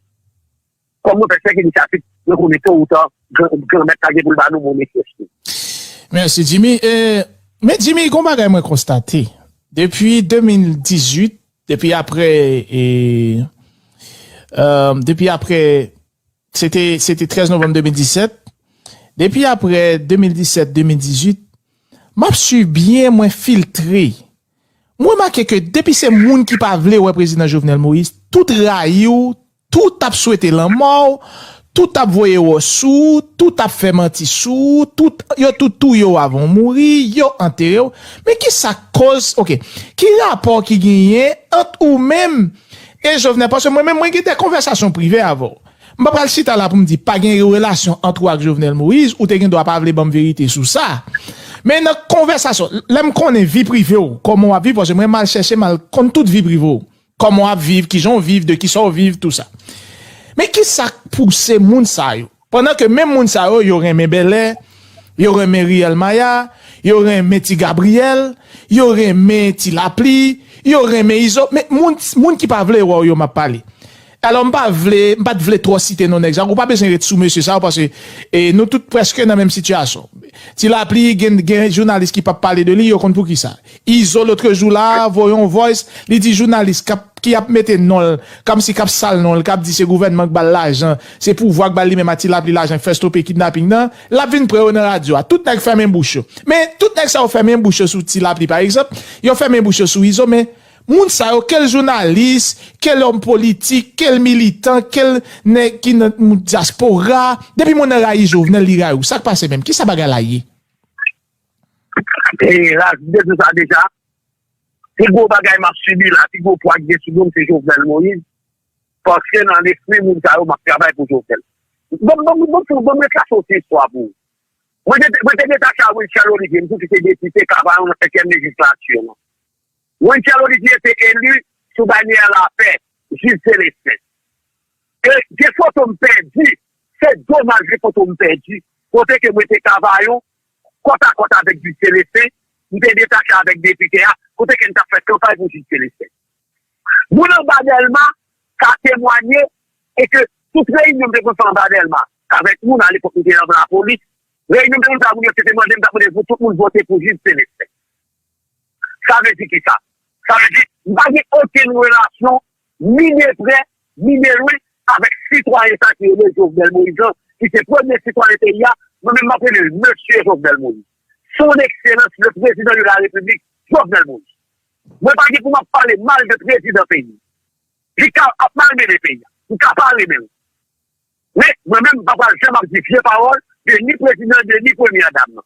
kòm mwen fè sèk inisyativ, mwen konnen to ou ta, gran, Granmèt la gen pou l ba nou bon mesye espri. Mèsi, Jimmy. E, men Jimmy, gon bagay mwen konstate. Depi de mil dizuit, depi apre, e, e, depi apre, se te, se te trèz novanm de mil disèt. Depi apre de mil disèt, de mil dizuit, m ap swiv byen, mwen filtre. Mwen remake ke depi se moun ki pa vle wè prezidan Jovenel Moïse, tout rayi w, tout ap swete lanmò w, tout ap voye wòch sou w, tout ap fè manti sou w, tout, yo tout touye w avan w mouri, yo antere w. Men ki sa k koz, oke, ki rapò ki genyen ant ou menm e Jovenel? Paske mwen menm, mwen gen de konvèsasyon prive avè w. M pa pral chita la pou m di pa gen relasyon ant ou ak Jovenel Moïse, ou te gen dwa pa vle ban m verite sou sa. Men nan konvèsasyon, lè m konnen vi prive w, kòman w ap viv, paske mwen m al chèche, m al konn tout vi prive w. Kòman w ap viv, kijan w viv, de kisa w viv, tou sa. Men ki sa k pouse moun sa yo? Pandan ke menm moun sa yo, yo renmen Bèlè, yo renmen Riel Maya, yo renmen Ti Gabriel, yo renmen Ti Lapli, yo renmen Izo. Men moun, moun ki pa vle wè w yo, m ap pale. Alò, m pa vle, m pa t vle twò site non nèg sa, ou pa bezwen ret sou mesye sa yo, paske, e, nou tout prèske nan menm sitiyasyon. Ti Lapli, gen, gen jounalis ki p ap pale de li, yo konn poukisa. Izo, lotrejou la, voye yon voice, li di jounalis k ap, ki ap mete non l, kòmsi k ap sal non l, k ap di se gouvènman k ba l lajan, se pouvwa k ba l li menm ak Ti Lapli lajan k fè stope kidnaping nan, l ap vin pran yo nan radyo a. Tout nèg fèmen bouch yo. Men, tout nèg sa yo fèmen bouch yo sou Ti Lapli, pa egzanp, yo fèmen bouch yo sou Izo, men moun sa yo, kèl jounalis, kèl òm politik, kèl militan, kèl nèg ki nan dyaspora, depi moun nan rayi Jovenel, li rayi w. Sa k pase menm? Kisa bagay la ye? E, la, m te di sa deja. Pi gwo bagay m ap sibi la, pi gwo pwa k gen sou do m, se Jovenel Moïse. Paske nan lespri moun sa yo, m ap travay pou Jovenel. Bon, bon, bon, bon, bon, mwen trase yon ti istwa pou ou. Mwen te, mwen te detache a Winchell Olivier, m tou ki se depite Kavayon nan senkyèm lejislati an. Winchell Olivier te eli sou banyè lapè, Jij Célestin. E gen foto m pèdi, se domaj gen foto m pèdi. Kote ke mwen te Kavayon, kòtakòt avèk Jij Célestin, m te detache avèk depite a, kote ke n t ap fè kanpay pou Jij Célestin. Moun anba Dèlma ka temwanye e ke tout reyinyon m te konn fè anba Dèlma, avèk moun alepòk m te nan lapolis, reyinyon m te konn fè a moun yo, se te mande m, m t ap mande pou tout moun vote pou Jij Célestin. Sa vle di kisa? Sa vle di, m pa gen okenn relasyon, ni de prè, ni de lwen, avèk sitwayen sa ki rele Jovenel Moïse lan, ki se premye sitwayen peyi a, mwen menm m ap rele l Mesye Jovenel Moïse. Son Excellence le Président de la République, Jovenel Moïse. Mwen pa gen pou m ap pale mal de prezidan peyi. Li ka ap malmennen peyi a. M ka pa renmen l. Men, mwen menm, m pa pral janm ap di vye pawòl de ni prezidan, de ni premyè dam nan.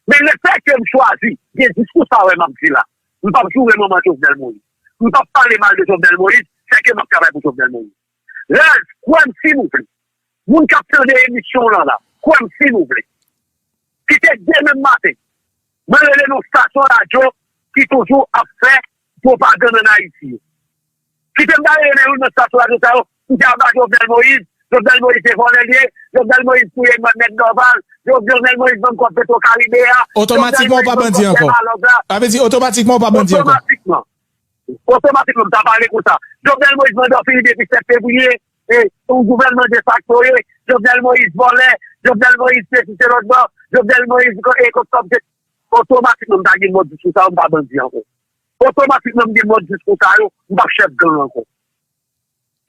Men lefètke m chwazi gen diskou sa wè m ap di la, m p ap joure manman Jovenel Moïse. M p ap pale mal de Jovenel Moïse, sèke m ap travay pou Jovenel Moïse. Laz, kwè m si nou vle. Moun k ap tande emisyon w lan la, kwè m si nou vle. Kite demen maten, mwen rele nan stasyon radyo ki toujou ap fè pwopagann ann Ayiti yo. Kite m ta rele nan youn nan stasyon radyo sa yo, m te ap ba Jovenel Moïse, Jovenel Moïse se vòlè l ye, Jovenel Moïse touye Mèt Dorval, Jo- Jovenel Moïse vann kòb Petro Caribe a, Jovenel Moïse vann kòb Tèmalòg la. Sa vle di, otomatikman, w pa bandi ankò. Otomatikman. Otomatikman, m ta pale konsa. Jovenel Moïse mande w fini depi sèt fevriye, e, yon gouvènman defakto ye, Jovenel Moïse vòlè, Jovenel Moïse se site lòt bò, Jovenel Moïse e kòb kòb se, otomatikman, m ta gen mòd diskou sa yo, m pa bandi ankò. Otomatikman, m gen mòd diskou sa yo, m p ap chèf gang ankò.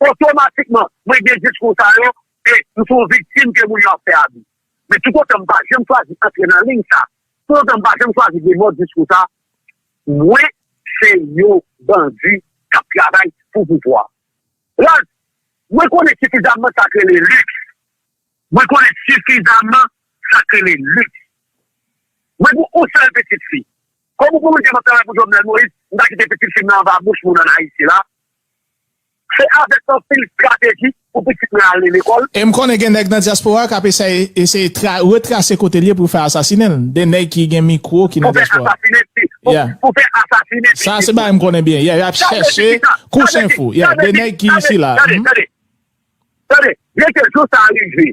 Otomatikman, mwen gen diskou sa yo, e m se yon viktim ke moun yo ap fè abi. Men toutotan m pa janm chwazi antre nan liy sa, toutotan m pa janm chwazi gen mòd diskou sa, mwen se yon bandi k ap travay pou pouvwa. Laz, mwen konnen sifizamman sa k rele liks. Mwen konnen sifizamman sa k rele liks. Mwen gen yon sèl pitit fi. Kòm ou konnen m ap travay pou Jovenel Moïse, m ta kite pitit fi m nan anba bouch moun ann Ayiti la. Se avèk anpil estrateji pou pitit mwen ale lekòl. E m konnen gen nèg nan dyaspora k ap eseye, eseye tra, retrase kote l ye pou fè asasinen l. De nèg ki gen mikwo ki nan dyaspora. Pou fè asasinen, pou, pou fè asasinen pitit mwen. Sa se bagay m konnen byen. Y a, y ap chèche kouchen fou. Y a de nèg ki isi la. Tande, tande, tande, tande. Byen ke jou sa rive,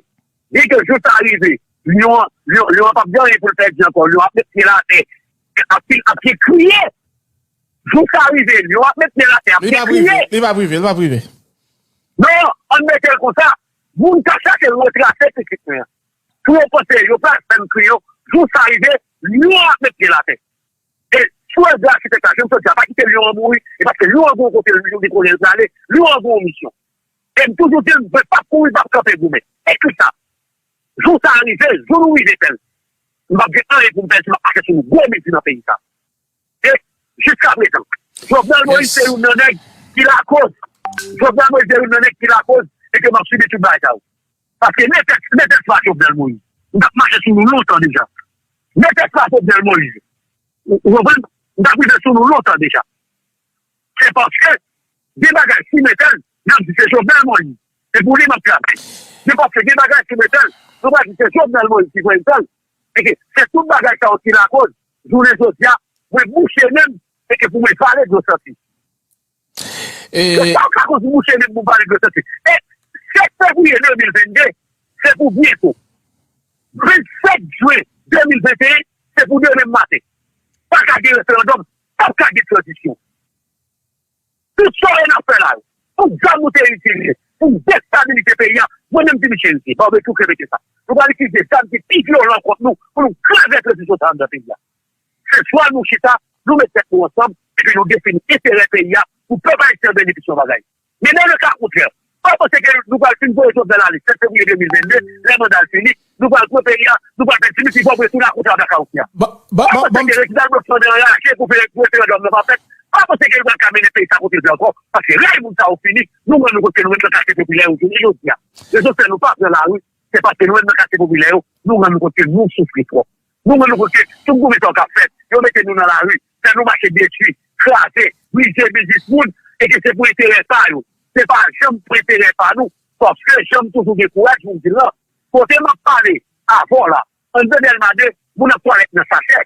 byen ke jou sa rive, lyon an, lyon, lyon an p ap gen anyen pou l pèdi ankò. Lyon ap met pye l atè. Ap, ap kriye. Jou sa rive, lyon ap met pye l atè, ap kriye. Li p ap rive, li p ap rive, li p ap rive. Non, ann mete l konsa. Moun k ap chache retrase pitit mwen an. Pou yo panse yo pral fè m kriye, jou sa rive, lyon ap met pye l atè. E sou èv de achitèk la, jan m sot di a, pa kite lyon an mouri, e paske lyon an gen yon kote li konnen l prale, lyon an gen yon misyon. E m toujou di l, mwen p ap kouri, m p ap kanpe goumen. Ekri sa. Jou sa a rive, jou nou rive fè l. M p ap gen anyen pou m pèdi, m ap mache sou nou gwo mezi nan peyi sa. E jiskaprezan, Jovenel Moïse se youn nan nèg ki lakoz. Jovenel Moïse se youn nan nèg ki lakoz e ke m ap sibi tout bagay sa yo. Paske ne tèt, ne tèt pa Jovenel Moïse, m t ap mache sou nou lontan deja. Ne tèt pa Jovenel Moïse. Ou, ou konprann? M t ap rive sou nou lontan deja. Se paske gen bagay ki mete l, n ap di se Jovenel Moïse. Se pou li m ap travay. Men paske gen bagay ki mete l, nou pral di se Jovenel Moïse ki voye m fè l. E ke se tout bagay sa yo ki lakoz, jounen jodi a, mwen bouche nen m, e ke pou mwen pale dlo santi. E se sa k lakoz m bouche nen m pou m pale dlo santi. E sèt fevriye de mil vennde, se pou byento. Vennsèt jen de mil venteyen, se pou demen maten. Pa ka gen referandòm, pa ka gen tranzisyon. Tout sa yo n ap fè la yo, tout zam nou te itilize pou destabilize peyi a, mwen menm Jimmy Chérizier, Barbecue k repete sa. Nou pral itilize zam ki pi vyolan kont nou pou nou kraze tranzisyon sa anndan peyi a. Se swa nou chita, nou met tèt nou ansanm, epi nou defini enterè peyi a pou pèp ayisyen an benefisye yon bagay. Men dans le cas contraire, pa panse ke nou pral fin voye Jovenel ale sèt fevriye de mil vennde, lè manda l fini, nou pral pran peyi a, nou pral fè Dimitri Vorbe tou lakou sa blakawout la. Pa panse ke Reginald Blanc Flandre anraje pou fè referandòm nan pa fèt. Pa panse ke nou pral ka mennen peyi sa kote l vle ankò. Paske rèy moun sa yo fini, nou rann nou kont ke nou menm nan katye popilè yo jounen jodi a. Rezon fè nou pa pran lari, se paske nou menm nan katye popilè yo, nou rann nou kont ke nou soufri twòp. Nou rann nou kont ke tout goumen sa yo k ap fèt, yo mete nou nan lari, fè nou mache detwi, kraze, brize biznis moun, e ke se pou enterè pa yo. Se pa janm pou enterè pa nou, paske jan m toujou gen kouraj pou m di l lan, kote m ap pale avè w la, anndan Dèlma de, moun ap twalèt nan sachè.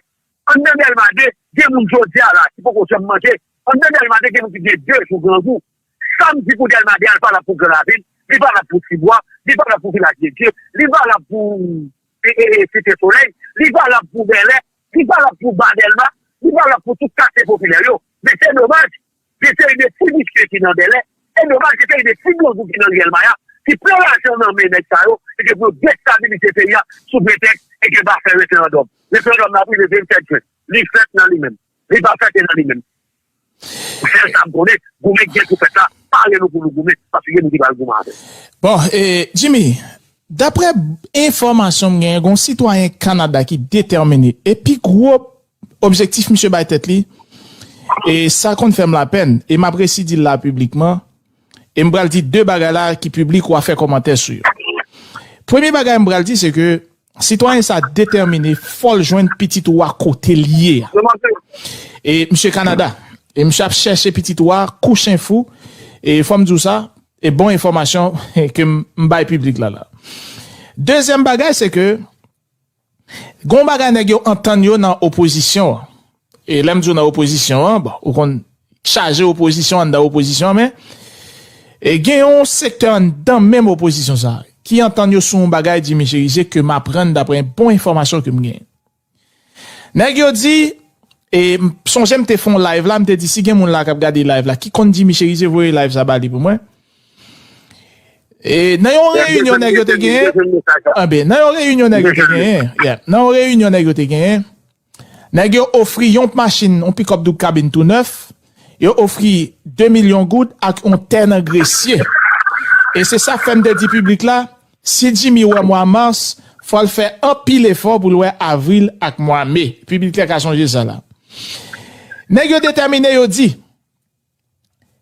Anndan Dèlma de, gen moun jodi a la ki poko janm manje. Anndan Dèlma de, gen moun ki gen de jou grangou. Sa m di pou Dèlma de a, li valab pou Gran Ravin, li valab pou Tibwa, li valab pou Vilaj de Dye, li valab pou e, e, e, Site Solèy, li valab pou Bèlè, li valab pou Ba Dèlma, li valab pou tout katye popilè yo. Men se domaj, gen seri de ti visye ki nan Bèlè, se domaj, gen seri de ti grangou ki nan Riyèl Maya, ki pran lajan nan men nèg sa yo, e ke pou yo destabilize peyi a sou pretèks e ke va fè referandòm. Referandòm nan ap rive vennsèt jen. Li fèt nan li menm. Li pa fèt nan li menm. Sèl sa m konnen, goumen k gen pou fèt la, pare nou pou nou goumen, paske gen moun ki pral goumen avè n. Bon, e, Jimmy, Daprè enfòmasyon m genyen, gen yon sitwayen Kanada ki detèmine. E pi gwo objektif misye bay tèt li, e sa konn fè m lapèn, e m ap resi di l la piblikman, e m pral di de bagay la ki piblik w a fè kòmantè sou yo. Premye bagay m pral di, se ke sitwayen sa detèmine, fò l jwenn pitit ou a kote l ye a. E misye Kanada, e misye ap chèche pitit ou a, kou chen fou, e fò m di w sa, e bon enfòmasyon ke m, m bay piblik la la. Dezyèm bagay, se ke gon bagay nèg yo antann yo nan opozisyon an. E lè m di w nan opozisyon an, bon, ou konn chaje opozisyon anndan opozisyon an, men e gen yon sektè anndan menm opozisyon sa a ki antann yo sou yon bagay, Jimmy Cherizier, ke m aprann daprè bon enfòmasyon ke m genyen. Nèg yo di, e m sonje m te fè yon live la, m te di si gen moun la k ap gade live la, ki konn Jimmy Cherizier, voye live sa ba li pou mwen. E nan yon reyinyon nèg yo te genyen, anben, nan yon reyinyon nèg yo te genyen, yeah, nan yon reyinyon nèg yo te genyen, nèg yo ofri yon machin, yon pikòp doub kabin tou nèf, yo ofri de milyon goud ak yon tè nan Gresye. E se sa fè m te di piblik la, si Jimmy wè mwa mas, fò l fè anpil efò pou l wè avril ak mwa me. Piblik la ka sonje sa la. Nèg yo detèmine, yo di,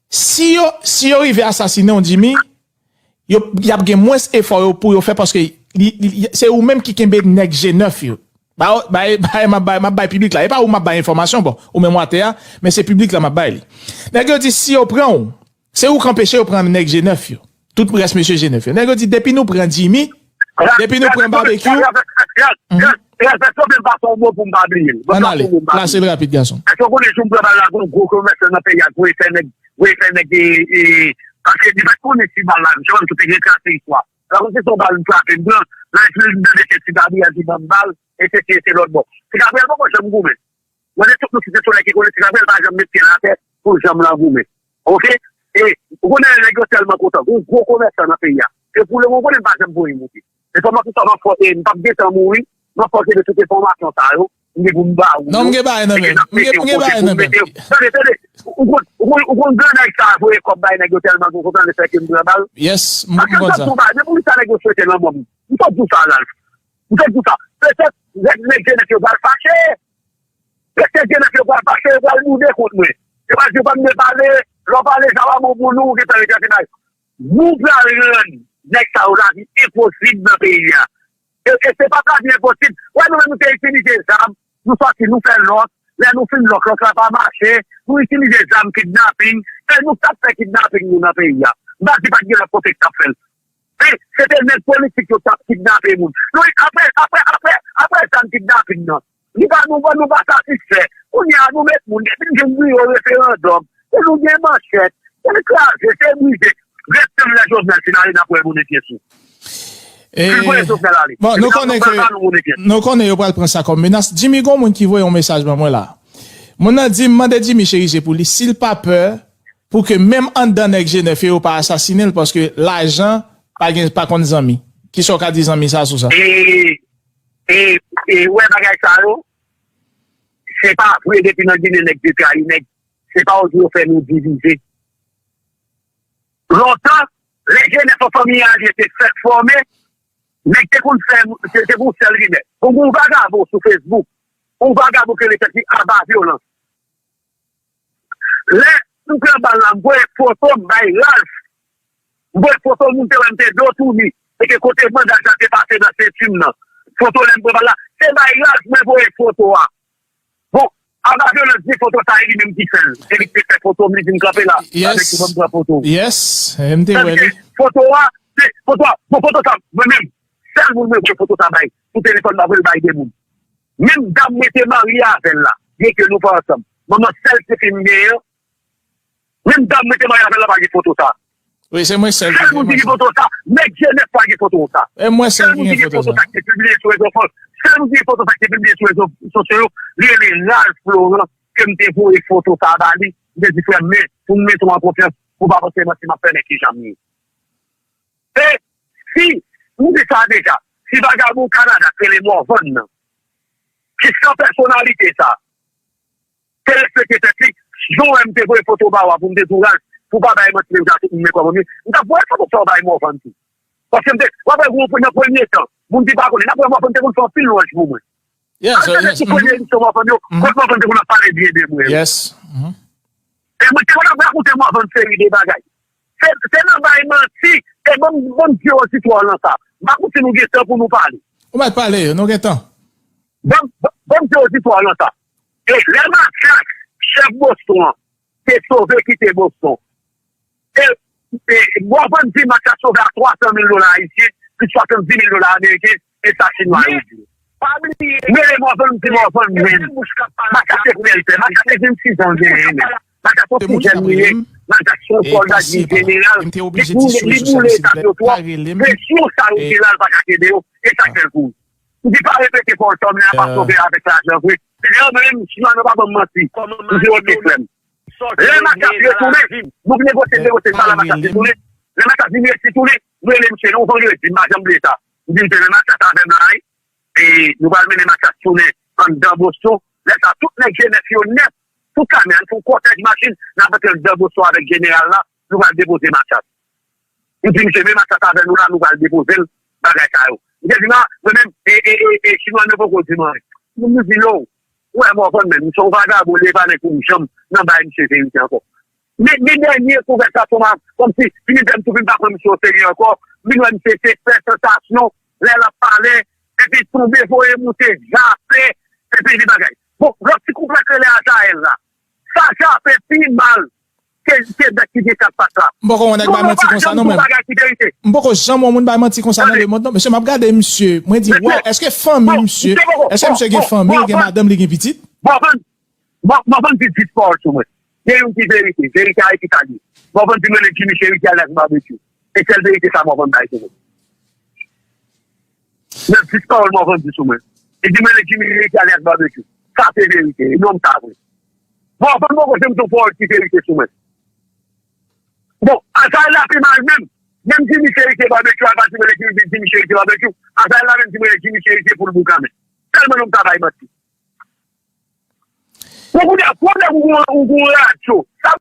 si yo, si yo rive asasinen w, Jimmy, yo, y ap gen mwens efò yo pou yo fè, paske li, li, li- se ou menm ki kenbe nèg G nèf yo. Ba, ba, ba, m ap bay, m ap bay piblik la. E pa ou m ap bay enfòmasyon, bon, ou menm w atè a, men se piblik la m ap bay li. Nèg yo di si yo pran w, se ou k anpeche yo pran nèg G nèf yo. Tout rès mesye G nèf yo. Nèg yo di depi nou pran Jimmy, depi nou pran Babekyou, ann ale, plase l rapid, gason. Èske w konnen jou m pran bal la, gon gwo komèsan nan peyi a, voye fè nèg, voye fè nèg, e, e, paske li pa t konnen si bal la, jan m te gen trase istwa. Alò, se yon bal m frape, m pran, la, li mande se Ti Gabriel ki ban m bal, e se, se, se lòt bò. Ti Gabriel poko janm goumen. Mwen, se tout nou Site Solèy ki konnen Ti Gabriel pa janm met pye l atè pou janm lan goumen. Oke? E, ou konnen nèg yo tèlman kontan. Gon gwo komèsan nan peyi a. E pou le moman, konnen m pa janm voye monte. Enfòmasyon sa, m ap fò, e, m p ap gentan mouri, m ap fò kenbe tout enfòmasyon sa yo, m gen pou m ba ou yo. Non, m gen bagay nan men m. M gen, m gen bagay nan men m. Tande, tande. Ou konn, ou konn, ou konn gran nèg sa a voye kòb bay nèg yo tèlman gon kontan le fè ke m pran bal. Yes, m, m konn sa. Paske m t ap di w bagay, men poukisa nèg yo swete lanmò m? M t ap di w sa, Ralph. M t ap di w sa. Petèt, nèg, nèg G nèf yo pral fache. Petèt G nèf yo pral fache, yo pral boude kont mwen. Yo pral di yo pa t vle pale, lè w pale, sa pa bon pou nou, ou gentan retrase bagay. Nou pral rann nèg sa yo lavi enposib nan peyi a. E, e se pa t lavi enposib. Wè, nou menm nou te itilize zam, nou sòti, nou fè lòs. Lè nou fin lòs, lòs la pa mache, nou itilize zam kidnaping, e nou t ap fè kidnaping nou nan peyi a. M pa di pa t gen lòt kote k t ap fè l. E se te nèg politik yo t ap kidnape moun. Nou, apre, apre, apre, apre zam kidnaping nan, li pa, nou, nou pa satisfè. Kounye a, nou met moun, depi n jwenn biro referandòm, e nou gen manchèt, se kraze, se brize. Rete m lè Jovenel fin ale, n ap wè moun e pyès ou. E, fin voye Jovenel ale. Bon, nou konnen ke, nou konnen yo pral pran sa kòm menas. Jimmy, gon moun ki voye yon mesaj ban mwen la. Moun nan di m mande Jimmy Cherizier pou li, si l pa pè, pou ke menm anndan nèg G nèf yo, yo pa asasinen l, paske lajan pa gen, pa konn zanmi. Kisa w ka di zanmi sa sou sa? E, e, e, wè bagay sa yo, se pa vre depi nan Ginen nèg te trayi nèg. Se pa jodi yo fè nou divize. Lontan, lè G nèf an fanmi Alye te fèk fòme, nèg te konn fè, se, se pou sèl rimè. Bon, gon vagabon sou Facebook, yon vagabon ki rele tèt li Aba Vyolans. Lè m pran bal la, m voye foto m bay Ralph. M voye foto moun te wè m te do touni. E ke kote bandaj la te pase nan senti m nan. Foto lè m pran bal la, se bay Ralph mwen voye foto a. Bon, Aba Vyolans di foto sa e li menm ki fè l. Se li ki te fè foto m, li vin kanpe la. Avèk ki fè m pran foto. Yes, e m te wè li. Foto a, se foto a, bon, foto sa, mwen menm, sèl moun mwen voye foto sa bay, sou telefòn m pa voye l bay de moun. Menm dam mwen te marye avè l la, byenke nou pa ansanm. Manman sèl tifi m genyen an, menm dam mwen te marye avè l la pa gen foto sa. Wi, se mwen sèl ki gen foto sa. Sèl moun ki gen foto sa, nèg G nèf pa gen foto sa. E mwen sèl ki gen foto sa ki te pibliye sou rezo sosyo. Sèl moun ki gen foto sa ki te pibliye sou rezo sosyo yo, li rele Ralph Laurent, ke m te voye foto sa ba li. M te di, frè m, men, pou m mete w an konfyans, pou w pa panse manti m ap fè, men ki jan m ye. E si, m di sa deja, si vagabon Kanada k rele Morvan nan, ki san pèsonalite sa, te respekte tèt li, jan w wè m te voye foto ba w a pou m te di w Ralph, pou w pa bay manti menm jan tout moun men kòb anmye, m t ap voye foto sa w bay Morvan tou. Paske m te, w ap wè, nan premye tan, moun ki pa konnen, n ap wè Mòfan te konn fè anpil lwanj pou mwen. Al gade sou premye emisyon Mòfan yo, kote Mòfan te konn ap pale byen de mwen yo. E mwen te konn ap rakonte Mòfan seri de bagay. Se, se nan bay manti, e ban m, ban m di yo sitwon lan sa. M pa konn si nou gen tan pou nou pale. Ou mèt pale, nou gen tan. Ban m, ban m di yo sitwon lan sa. E lè Mathias, chèf Boston an, te sove kite Boston. E, e, Mòfan di Mathias sove a twa san mil dola ayisyen, plis swasanndiz mil dola ameriken, e sa chinwa yo di. Mele Mòfan di Mòfan menm. Mathias se premye l fè. Mathias se vennsis an genyen menm. Mathias se yon ti jèn li ye. Mathias se yon sòlda, li jeneral. Li boule, li boule etap yo twòp. Presyon sa yo te la, l pa ka kenbe yo. E sa k fè l kouri. M di pa repete fò l tò, men a pa sove avèk lajan vre. Se lè yo menm, chinwa yo pa ban m manti. M di, "Ok, frè m." Lè Mathias retounen, nou negosye, negosye sa la, Mathias retounen. Lè Mathias vin resi tounen, nou rele misye, nou vandredi, m pa janm bliye sa. M di, "Misye, men Mathias avè m la, wi." E nou pral mennen Mathias tounen anndan Boston. Lè sa, tout nèg jenès yo nèt, tout kay, men ann fè yon kòtèj machin, n ap antre anndan Boston avèk jeneral la, nou pral depoze Mathias. M di misye, men Mathias avè nou la, nou pral depoze l, bagay sa yo. Misye di, "Non, mwen menm, e, e, e, e, chinwa yo poko di m anyen." M di, "Yo, ou wè Mòfan menm, misye yon vagabon, li e pa nèg pou m janm nan bay misye verite ankò." Men, men dènye kouvèt sa, kòmsi, fini dèm tou vin pa pran misye oserye ankò, vin wè misye se fè sansasyon, lè l ap pale, epi tonbe, voye moute, jape, epi li bagay. Bon, lòt ti kouvèt rele Azaèl la. Sa jape pi mal ke, ke bèk ki gen kat pat la. M poko wè nèg bay manti konsa non, men. M poko janm wè moun bay manti konsa nan lemonn non. Mesye, m ap gade misye, mwen di, "Waw, èske fanmi misye, èske misye gen fanmi, li gen madanm, li gen pitit?" Mòfan, Mòfan di dis pawòl sou mwen. Gen youn ki verite, verite a epi sa li ye. Mòfan di m rele Jimmy Cherity alyas Barbecue. E sèl verite sa Mòfan bay sou mwen. Nan dis pawòl Mòfan di sou mwen. Li di m rele Jimmy Cherity alyas Barbecue. Sa se verite, e nonm sa vre. Mòfan poko janm di yon pawòl ki verite sou mwen. Bon, Azaèl la pi mal menm. Menm Jimmy Cherity Barbecue, al pa di m rele Jimmy, Jimmy Cherity Barbecue. Azaèl la menm di m rele Jimmy Cherity pou l boukamen. Tèlman nonm sa bay manti. Bon, kounye a, pwoblèm ou gon, ou gon radyo. Sa